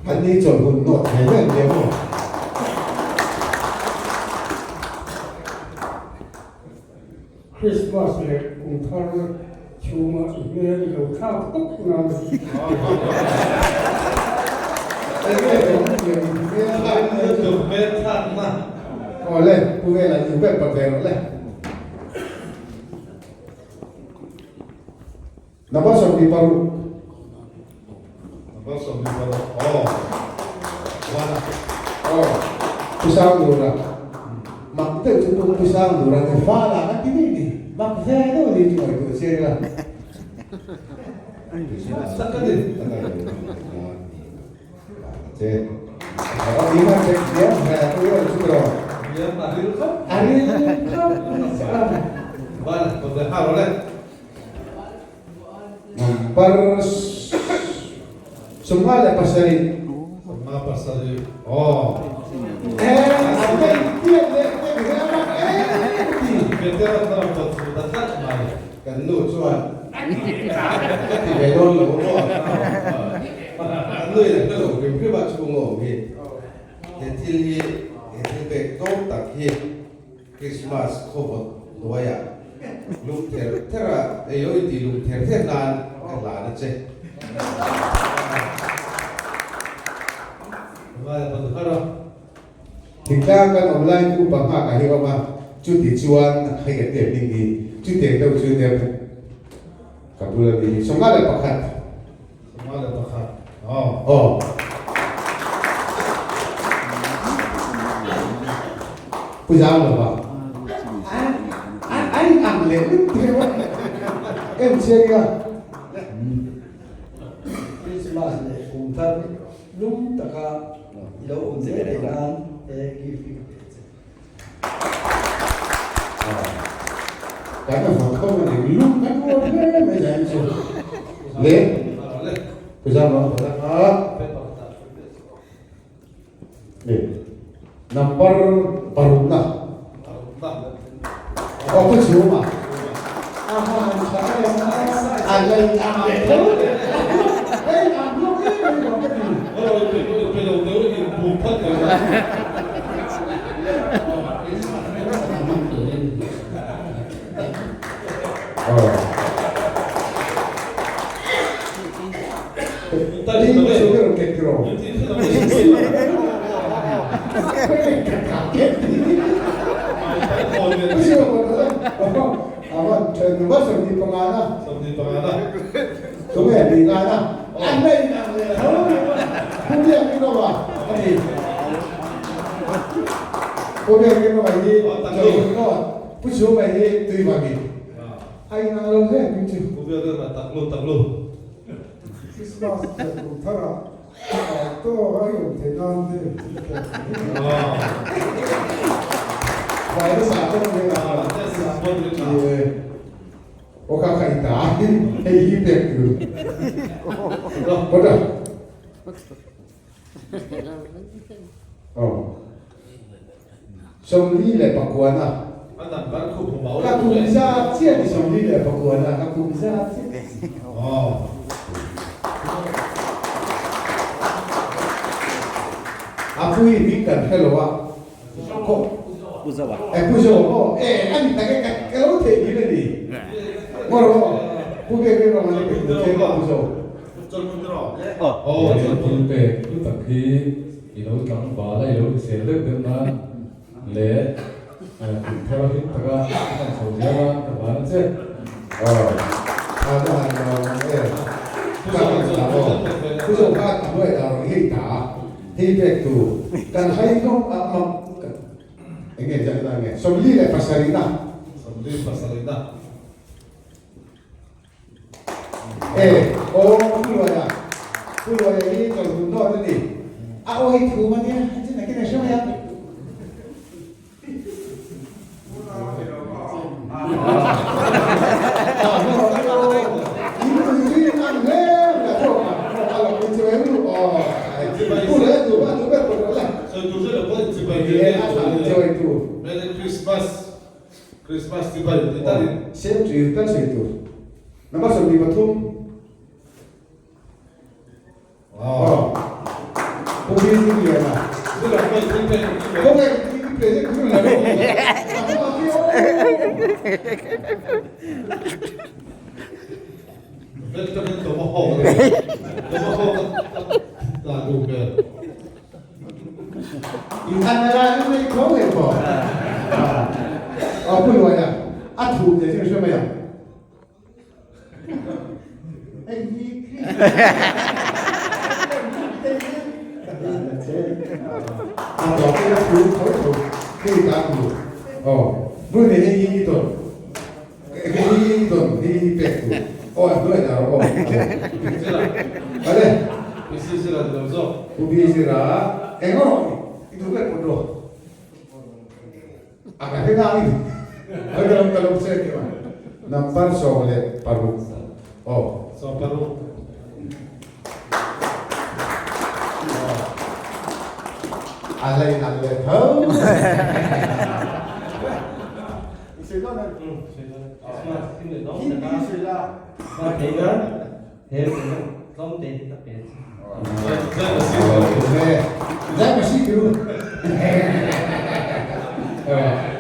An ni chawlh hun nawt thei vek nia maw? Christmas leh kum thar chhunga i hmel i lo thlak tawp nan. Enge awm tiang i hmel thlak na chu? Hmel thlak na. Awle, Pu Vela i ber pat ve rawh le. Number 26. Number 26. Aw. Wana. Aw. Pu Sanglura. Mak deuh chu pu Pu Sanglura ni fa la kan ti daih ni. Mak ve deuh ni chu ngaihtuah chiang ila. Tak a ni. Che. Aw ni ma che thiam ve a tu chu tiraw. Thiam a ril khawp. A ril khawp. Wana, kawt ve nghal rawh le. Number 57. 57. Aw. Eh, an hei tiat leh tek ve a mak em ti. Petera kha rawn pawt fuh ta tlat mai. Kan nu chuan ka ti ve dawn lo maw? Kan nu in a hre lo hrim hrim a chhung a awm hi. He thil hi, he thil pek tlawm tak hi Christmas khawvawt hnuaiah. Lum ther ther a, ei lo inti lum ther ther nan ka hlan a che. Thingtlang kan awm lai chu upa nghak a hi awm a, chuti chuan hei kan tep ding hi chutiang deuh chu nia ka bul a ni hi. 51. 51. Aw. Aw. Pu Zau lova. A in ang leh lutuk deuh a. Em chiang ila. Christmas leh kum thar lum taka i lo awm zel theih nan he gift hi ka pe che. Kan a vawt khawp a ni, lum kan uar hle mai zai chu. Le, Pu Zama ka la a. Le, number parukna. Aw Pu Chhuma. A lei ang leh tho. Hei ang hlawk em em lo ka ti. Pu Chhuma hi tui vang in a inang lo hle ang chu. Christmas leh kum tharah tawk a i awm theih nan hei thil pek hi. Vaina sa pawh ni a. Ni e. Aw kha kha i ta hei hi pek tur. Bawt a. Aw. 49-na. Ka kum zat chiah ni 49-na ka kum zat chiah. A pui hming kan hre lo a. Pu Zoa. E Pu Zoa maw? E a ni tak e ka ka lo theih ngil a ni. Maw rawh aw. Pu Biak Biak Rawng a ni pek tur che maw Pu Zo. Aw. Thil pek hlu tak hi i lo tlangval a, i lo hrisel deuh deuh nan leh kum thar a hlim taka i hman chho zel a, ka hlan a che. Aw. A va han lo ang e. Ka han ta aw. Pu Zo kha a hnuai dah rawh hei ta a. Hei pek tur kan hai hlawm a mak eng nge zat na nge 47-na. 47-na. E aw Pu Luaia, Pu Luaia hi chawlhmun dawt a ni. A aw hi thum a nia, a chin a kin a hre mai a. Number 23. Aw. Pu Bill Liana. Kawng i present thul la lo. In an la lu nei tho nge po. Aw pu Luaia. A thu te chu hre mai ang. Hei hi A tawp ila thu tho tho hei ta tu. Aw bul nei hei hi i dawn. Hei hi i dawn hei hi pek tu. Aw a hnuai dah rawh aw. Ale. Pu Bizira eng rawh i duh ber pawh rawh. A ka hre nang in hoi ka lo ka lo che ti ma number 16 aw 16. A lei nang le tho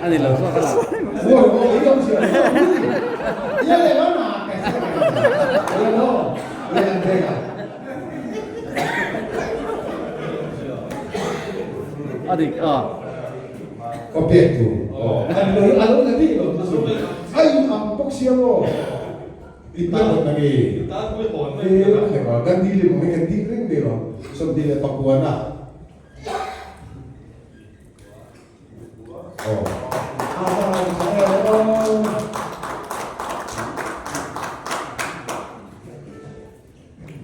Ani lo zawk a la. A dik a. Ka pek tur. A lo la bik lo. A in ang bawk sia maw? I tan hawn na nge? I tan pui hawn mai nia. Kan dil emaw nge kan dil reng mai lo. 29 na. Aw.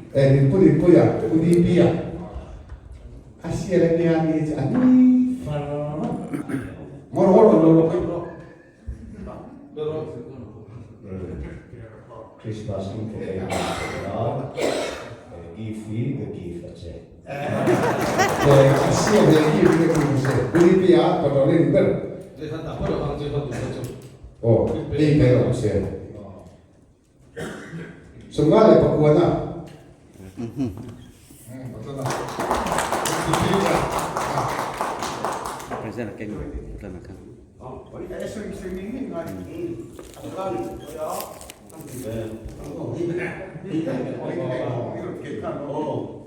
Eh, min pu din puia, pu di pia. A sial a nia ni chi a nui far. Ngor hor lo lo kai bro. Christmas in ka ei hman theih nan gift hi ka gift a che. A siam leh gift hi ka gift a che. Bolivia patron ber. Aw, ei mai rawh se. Sawmnga leh pakuana. Present a keng tlan a kha.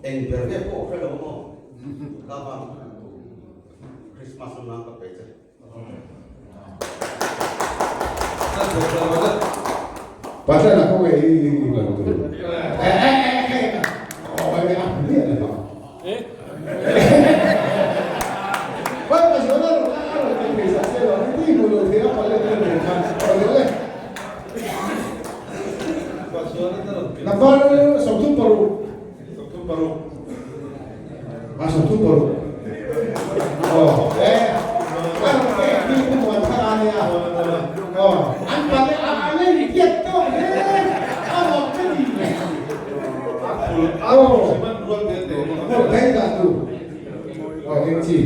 Eng ber nge pawh hre lo maw? Ka van Christmas nan ka pe che. Pathian a kawng ei i lo tur. Eh eh eh eh. Oh ai a ni a ba. Eh. Vai pa jo na ro na ro te pe sa se lo ni mo lo te a pa le le le khan. Pa le le. Number 36. 36. A 36. Aw e a rawn pek hi pu Muan thar a nia. Aw an pale a a lei tiat tawh hle a rawn ka ni. Aw hmuh theih dah tu. Aw eng chi.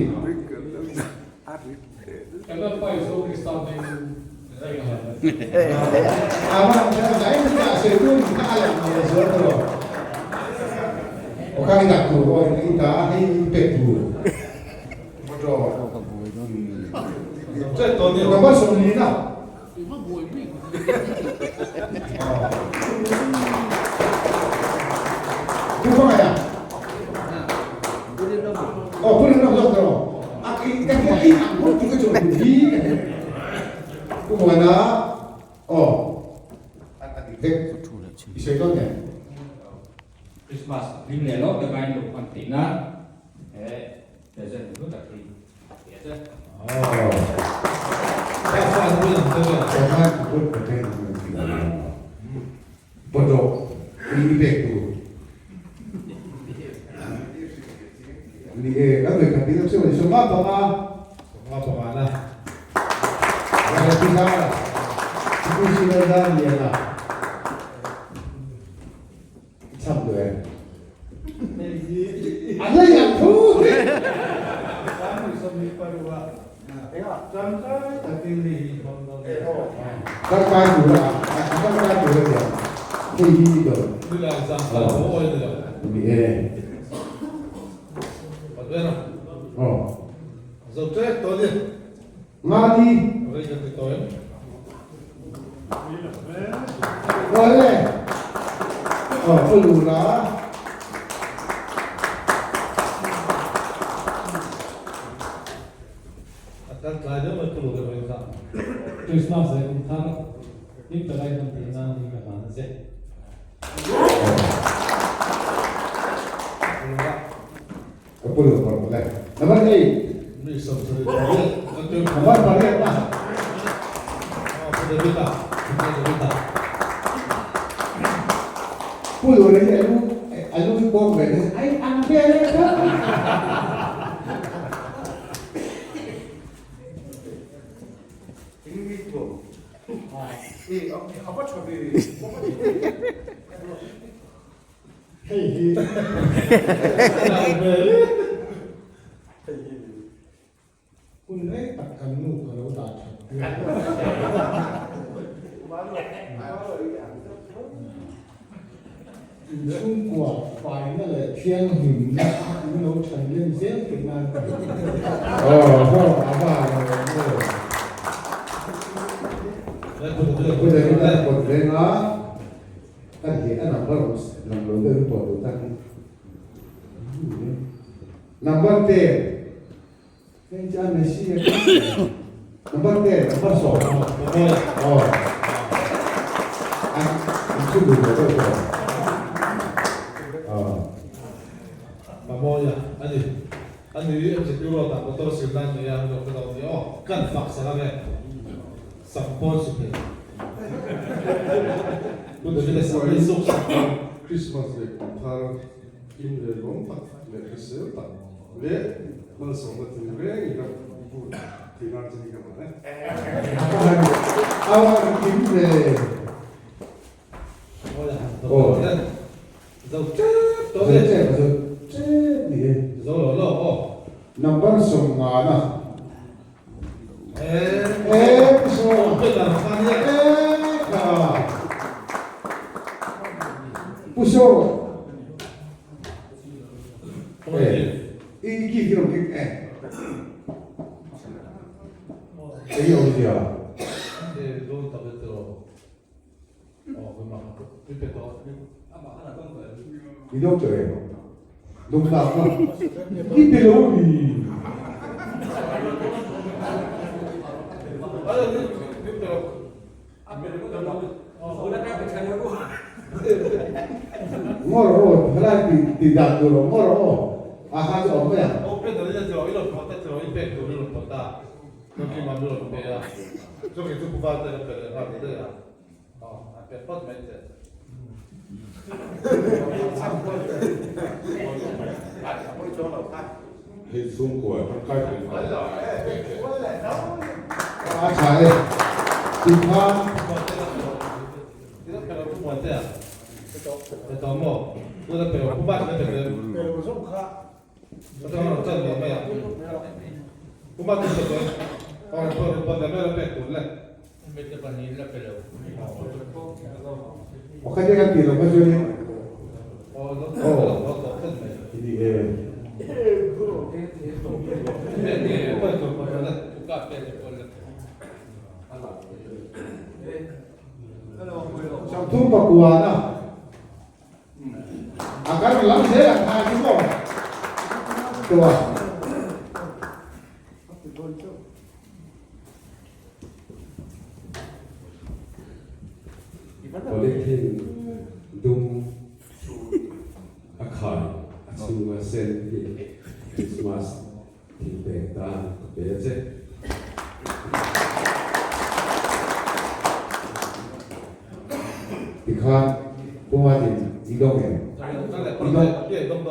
Pu Muana aw a dik vek i sawi dawn em? Christmas hlim leh lawk taka in lo hman theih nan he present hlu tak hi a pe a che. Bawlhhlawh i pek tur ni e, kan vawi khat ding chu ni 15. 15 na. Vanlalpi Zara, Sipusi Lalzarliana i cham duh em? A hlei ang thu! Tangkai tur a tangkai tur a nia hei hi i dawn ni e aw nga di awle aw pu lura. Christmas leh kum thar hlim taka in hman theih nan hi ka hlan a che. Ka pu lo pawh le. Number 8. Number pariat na. Pu lo le hi alu alu hi bawk ve ai ang ve le ka. Hei hi hun rei tak kan nu ka lo dah that tir Inchhungkua faina leh thianghlimna in lo than len zel theih nan ka duh. Aw haw a va lo maw. anga kan hi a number awm lang lo deuh hi pawh duh tak hi. Number 10. Hei chu a Messi a Number 10, number 10. Oh. An an chu duh lo deuh tawh. Oh. Mamoia ani. Ani MZP road ah motor sil nan nei a, lo hre lo ni aw. Kan fak sak ang e. Sam pawn su thei. Pu David a sam hi zuk sak dawn. Christmas leh kum thar in leh lawm tak leh hrisel tak leh malsawmna thil reng in ka bur thei nan che hi ka hman e. A van kim ve. Zo tep tawh e. Zo tep zo tep ni e. Zo lo lo aw. Number sawmngana. Eh. Eh pu sawm. Pe lar kha nia. Eh kha. Pu sawm. Eh. I ki ki rom ki eh. Ei awmzia. Eh zo tak e tiraw. I dawk tawh em? Dawk tlak a? I pe lo mi? Ngawr aw, helai ti ti dan tur awm ngawr aw. A kha chu awm mai ang. Hei chhungkua tangkai thei kha. A tha e. Tikha. Pakhat hian a tih loh kha chuanin aw ni e. Sangthum pakuana. A kar lam zel ang kha chu maw? Tua. Polythene dum a khai a chhunga sen hi Christmas thil pek tan ka pe a che. Tikhan Pumatin i dawng em? I dawng.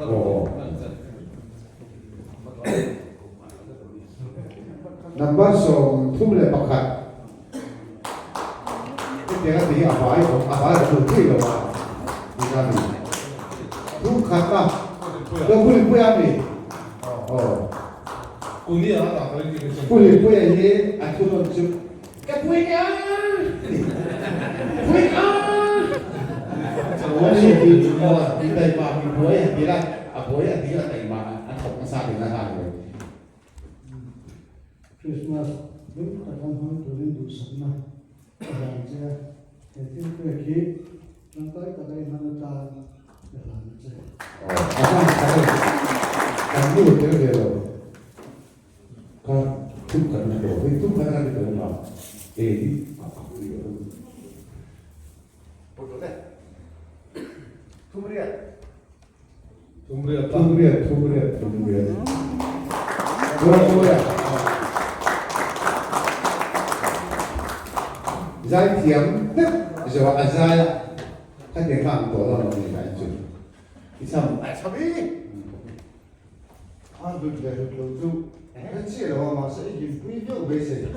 Aw. Number 31. Hetiang a ti hi a vai awm, a vai awm lo thei lo a ni a ni. Thum khat a, lo Pu Hlimpuia a mi? Aw. Pu Hlimpuia hi a thu nawn chu ka pui nia a ni. Pui nia! Chuan hei hi aw mi taima mi buai a ti la, a buai a ti a taima a thawk nasa nen a hlan ve. Christmas hlim taka hmang turin duhsakna a hlan che a, he thil pek hi tangkai taka i hman atan ka hlan a che. Aw, a hman kha e, kan nu tel ve lo kha tum khat na tawh, hei tum khat a ni tawh ma, e hi a a pui lo. Thumriat. Thumriat. Thumriat, thumriat, thumriat. Thumriat. Zai thiam deuh zo a zai a, khatiang kha ang tawh lo ni lai chu. I cham. Ai chami. A hlut leh hlut lo chu hre chiah lo a, mahse i dinpui viau beisei.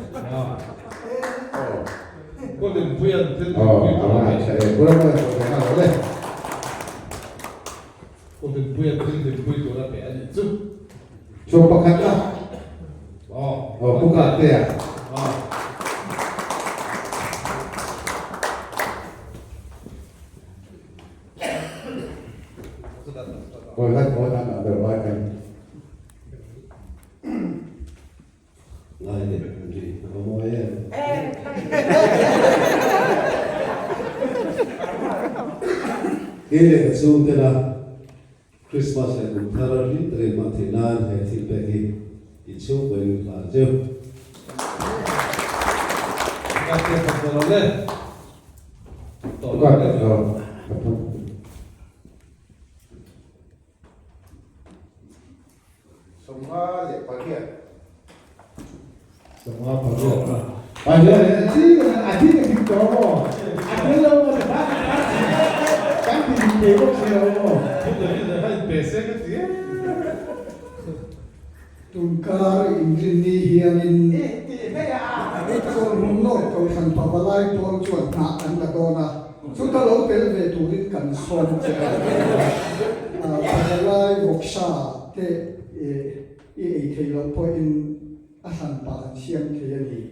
Ka dinpui an thil dinpui tur a ni. Ka dinpui an thil dinpui tur a pe a nih chu. Chaw pakhat a. Aw pu ka te a. Kawi khat kawi tan ah ber vai kan. Lai leh ri a va mawi em. Kei leh ka chhungtena Krismas leh kum thar hlim takin hman theih nan he thil pek hi in chhungkaw in hlan a cheu. 58. 58 a. A thi ka dik tawh maw? A tel lo maw? Kan ti dik thei bawk si lo maw? Tunkar inrinni hianin Chawlhmun North Kohhran Pavalai pawl chuan hnah an la dawn a, chuta lo tel ve turin kan sawm che a. Pavalai vawksa te i ei thei loh pawhin a hlan pah an siam thei a ni.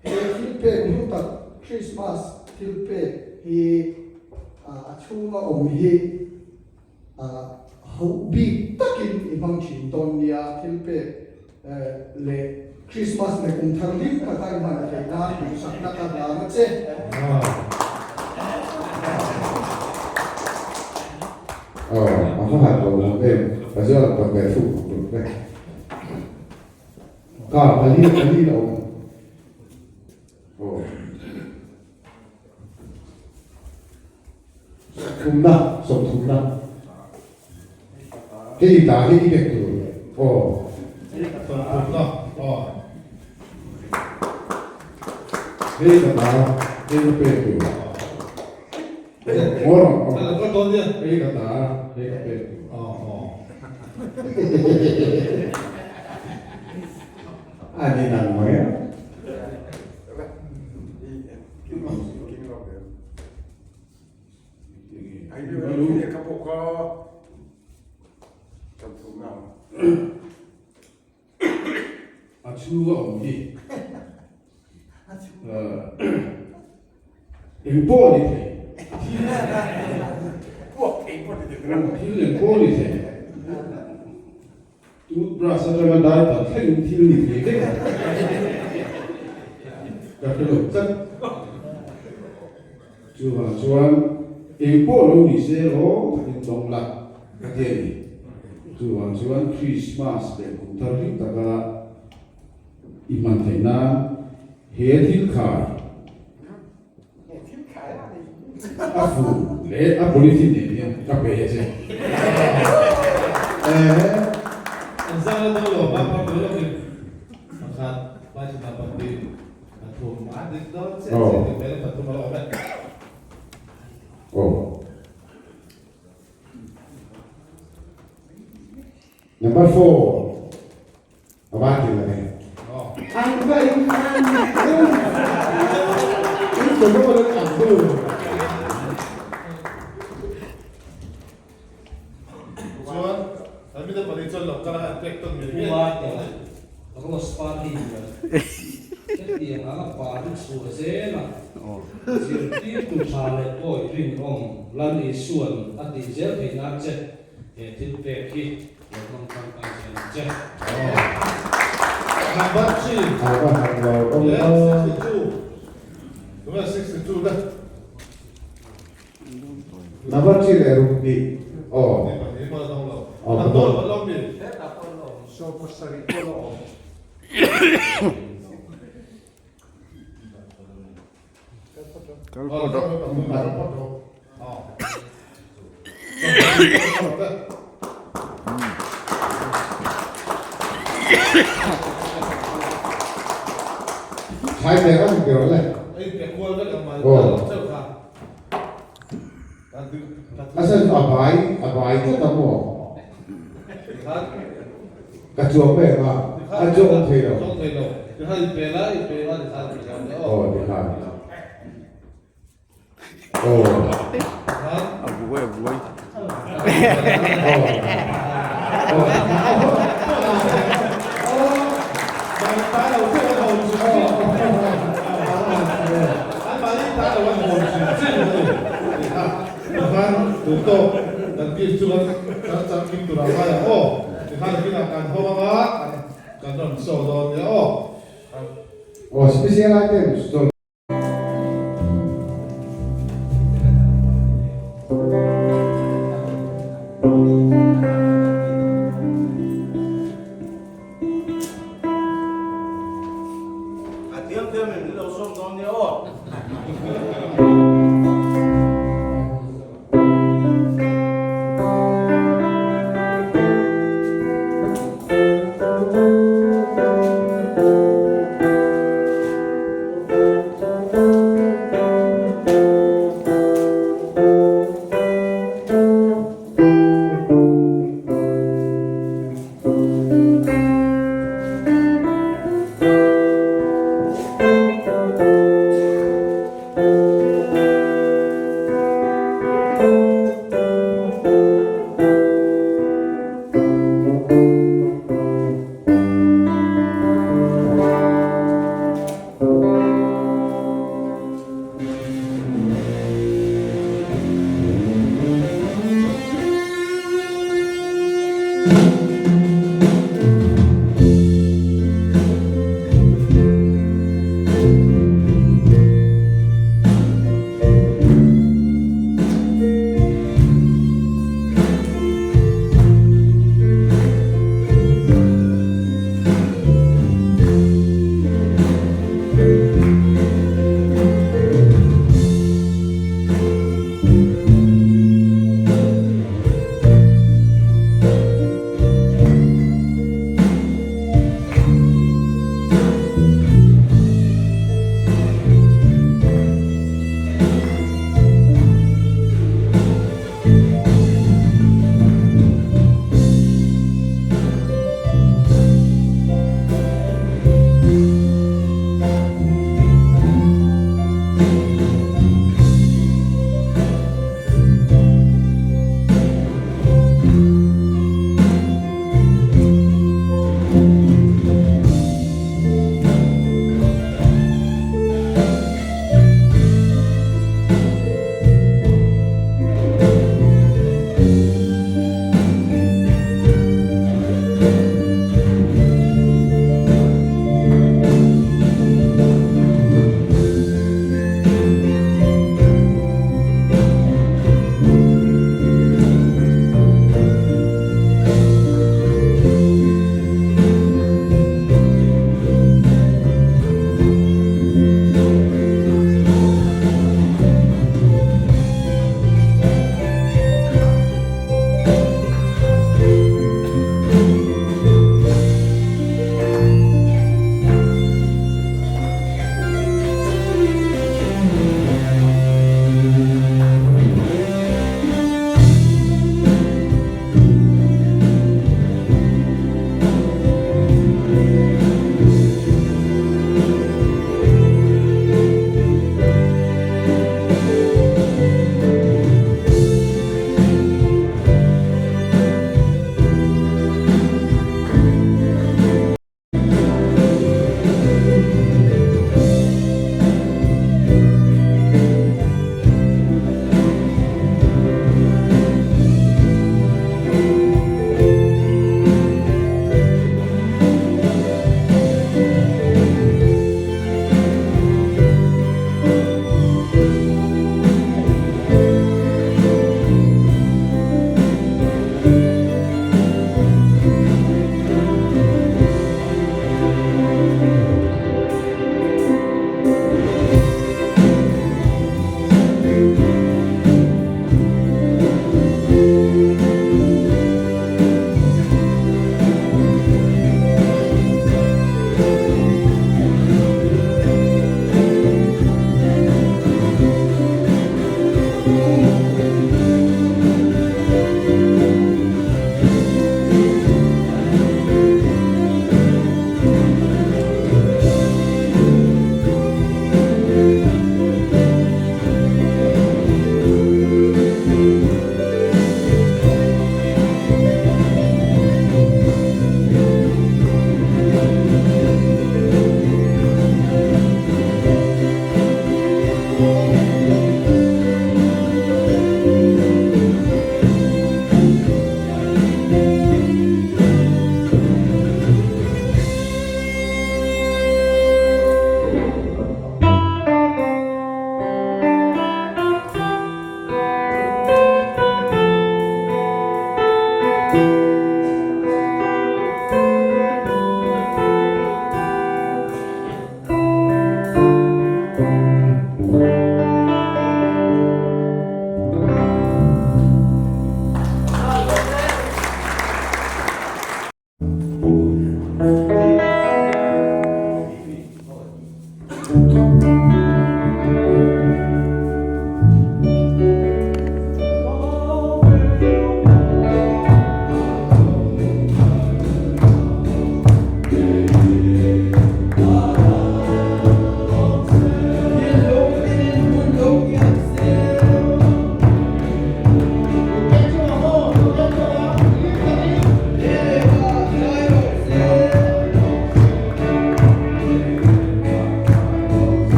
He thil pek hlu tak Krismas thil pek hi a chhunga awm hi Hoh bik takin i hmang thin dawn nia, thil pek leh Krismas leh kum thar hlim taka i hman theih nan duhsakna ka hlan a che. Aw, a va han lo awm em, ka zual ang pawn ve thuk ang ruk vek. Car pali pali la awm. Aw. Thumna, sawmthumna. Hei ta hi i pek tur. Aw. Sawmthumna, aw. Hei ka ta, hei ka pek tur. Ngawr ang aw. Hei ka ta, hei ka pek tur. Aw, aw. A ni nang mai a. A chhung a awm hi eng pawh a ni thei. Thil eng pawh a ni thei. Toothbrush atanga diaper thlengin thil ni thei vek a, ka hre lo tlat. Chuvang chuan engpawh lo ni se lawm takin dawng la ka ti a ni. Chuvang chuan Christmas leh kum thar hlim taka i hman theih nan he thil khai A fu leh a polythene nen hian ka pe a che. An zang la dawn lo, pa pa dawn lokin pakhat, pa chi ta pahnih, pathum, a dik dawn chiah chiah tih hmel pathum a lo awm e. Aw. Number 4. A van ti la ni. Ang va in ang in to lo lo ang tu. Chuan an mi te pahnih chuan lo kal a an pek tawn ngei ngei. Puma te Rose Party hian hetiang anga party chhuah zela zirtirtu tha leh pawi rinawm Lal Isua'n a tih zel theih nan che he thil pek hi Lo hmang tangkai zel ang che. Number 3. A va han lo awm Leh lo. 62. Tunge 62 te? Number 3 leh ruk hnih. Aw. Ni pahnih pawh la dawng lo. Aw, An ka dawn dawng. lo mi. Hetah pawh la awm. 70 pawh la awm. Kal phawt rawh. Khai pe ang pe le. Asan a bai a bai tlat a maw? Ka chuang ve ang a, a chuang thei lo. Aw tikhan. Aw. A buai a buai. Aw special items.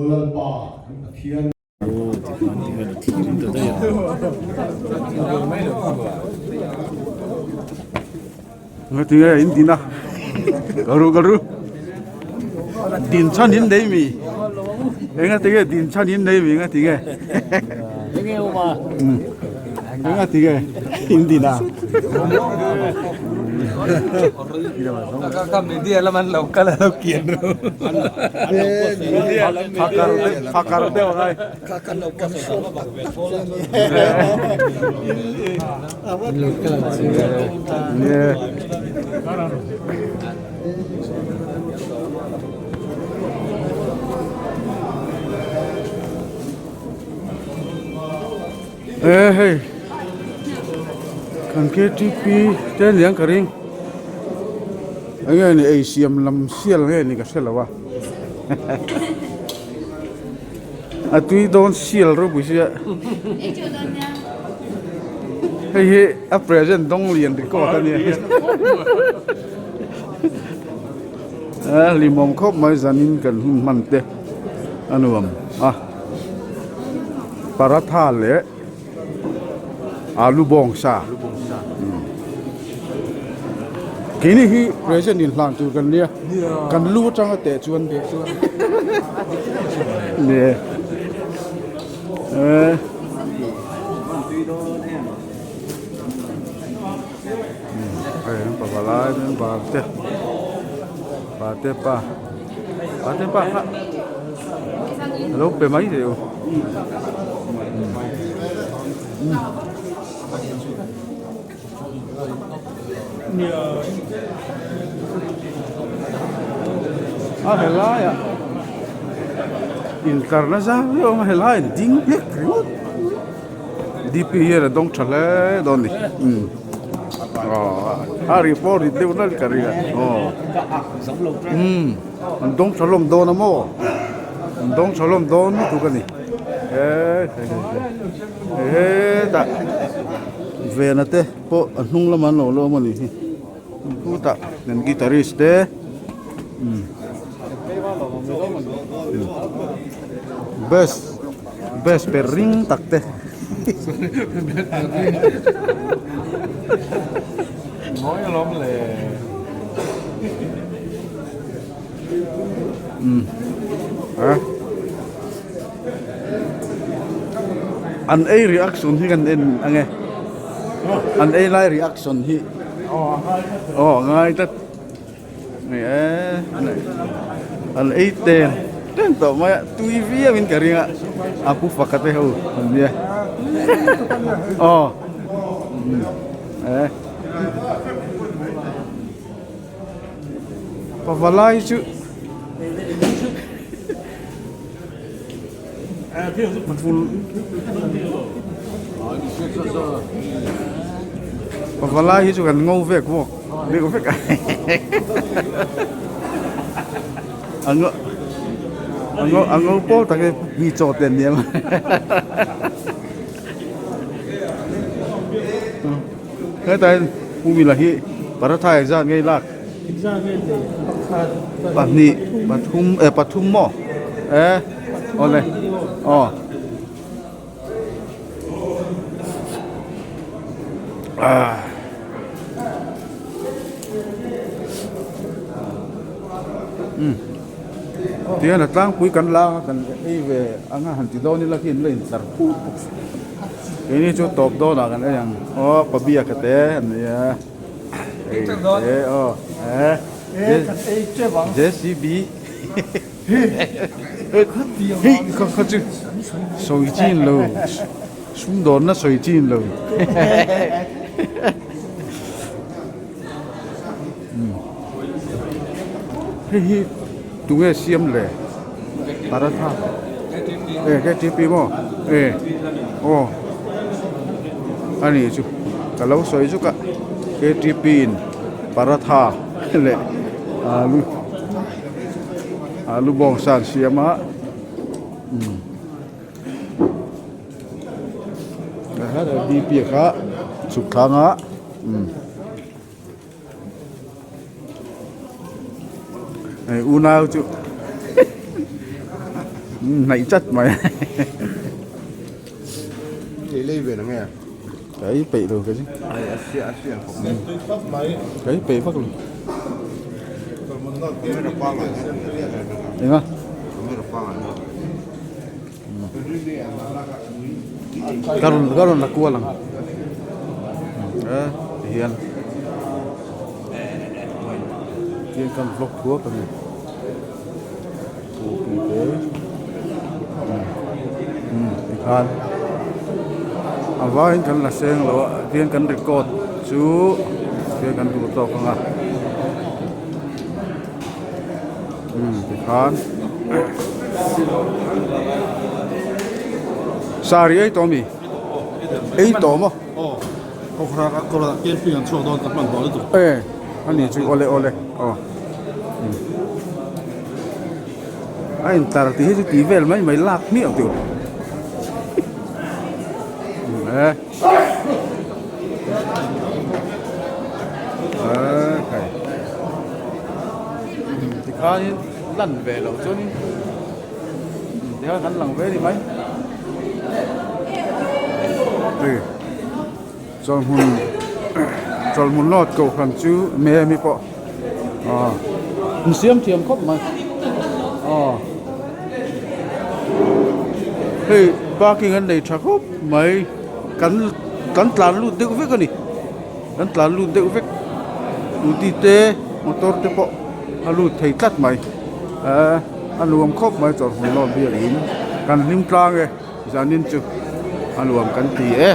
Lalpa kan Pathian. Ngatinge in din a karu karu din chhan in nei mi engatinge din chhan in nei mi ngatinge engatinge in din a. Ka media lam an lo kal a lo kian ru. Phakar phakar deuh a ngai. E hei kan ktp te aniang ka ring eng nge ni ei siam lam sial nge ni ka hre lo a a tui dawn sial ropui sia hei hi a present dawng lian record a nia a hlimawm khawp mai zanin kan hun hman te a nuam a. Paratha leh alu bawngsa keini hi present in hlan tur kan nia kan lu atanga teh chuan nia hei an pavalai member te pate pa. Pate pa kha a lo pe mai thei u. A helai ah inkarna zau viau a awm a helai in ding hlek ringawt DP hian a dawng tha hle dawn a ni. A ri pawh rit deuh nalh ka ring a aw umm an dawng tha hlawm dawn a maw an dawng tha hlawm dawn lutuk a ni he hetah vena te pawh a hnung lamah an lo la awm a nih hi khutah kan guitarist te umm bus bus per ring tak te. Ngawi alawm le. Umm a an ei reaction hi kan en ang e an ei lai reaction hi aw a ngai tlat ni e an ei ten ten tawh mai a tui viau in ka ring a a pu faka te ho an nia aw e pavalai chu Pavalai hi chu kan ngo vek bawk deuh vek a a ngo a ngo a ngo pawl tak hi mi chaw te an ni ang hetah hian pu mila hi paratha engzat nge i lak. Pahnih pathum eh pathum maw eh awle aw ah um tihian a tlangpui kan la anga kan ei ve anga han ti dawn ila khi an la intlar phut bawk si keini chu tawp dawnah kan ei ang aw pabiaka te an nia. JCB hei kha kha chu sawi chin lo sumdawnna sawi chin lo hei hi tunge siam le paratha e ktp maw e aw ani chu ka lo sawi zuk a ktp in paratha leh alu alu bawngsa an siam a umm dp kha chhuk thlang a umm. Hei unau chu. Hnaih chat mai. Ei lei ve nge. Ka ei peih lo ka chu. Ai a sia a sia khawp mai. Tui khawp mai. Ka ei peih vak lo. Enga? Ka rawn ka rawn la kual ang. E tihian. Tihian kan vlog thuak a ni. Pui te umm tikhan a vaiin kan la seng lo a tihian kan record chu tihian kan duh tawk ang a umm tikhan sari ei tawh ami ei tawh maw. E. A ni chu awle awle aw a intar tih hi chu tih vel mai mai lak hmiah tur e khai tikhanin lan ve loh chuanin tikhan kan lang ve a ni mai. Chawlhmun chawlhmun lawt kohhran chu me ami pawh aw an siam thiam khawp mai aw hei parking an nei tha khawp mai kan kan tlan lut deuh vek a ni kan tlan lut deuh vek scooty te motor te pawh a lut thei tlat mai ehh a nuam khawp mai chawlhmun lawt biakin kan hlim tlang e zanin chu a nuam kan ti e.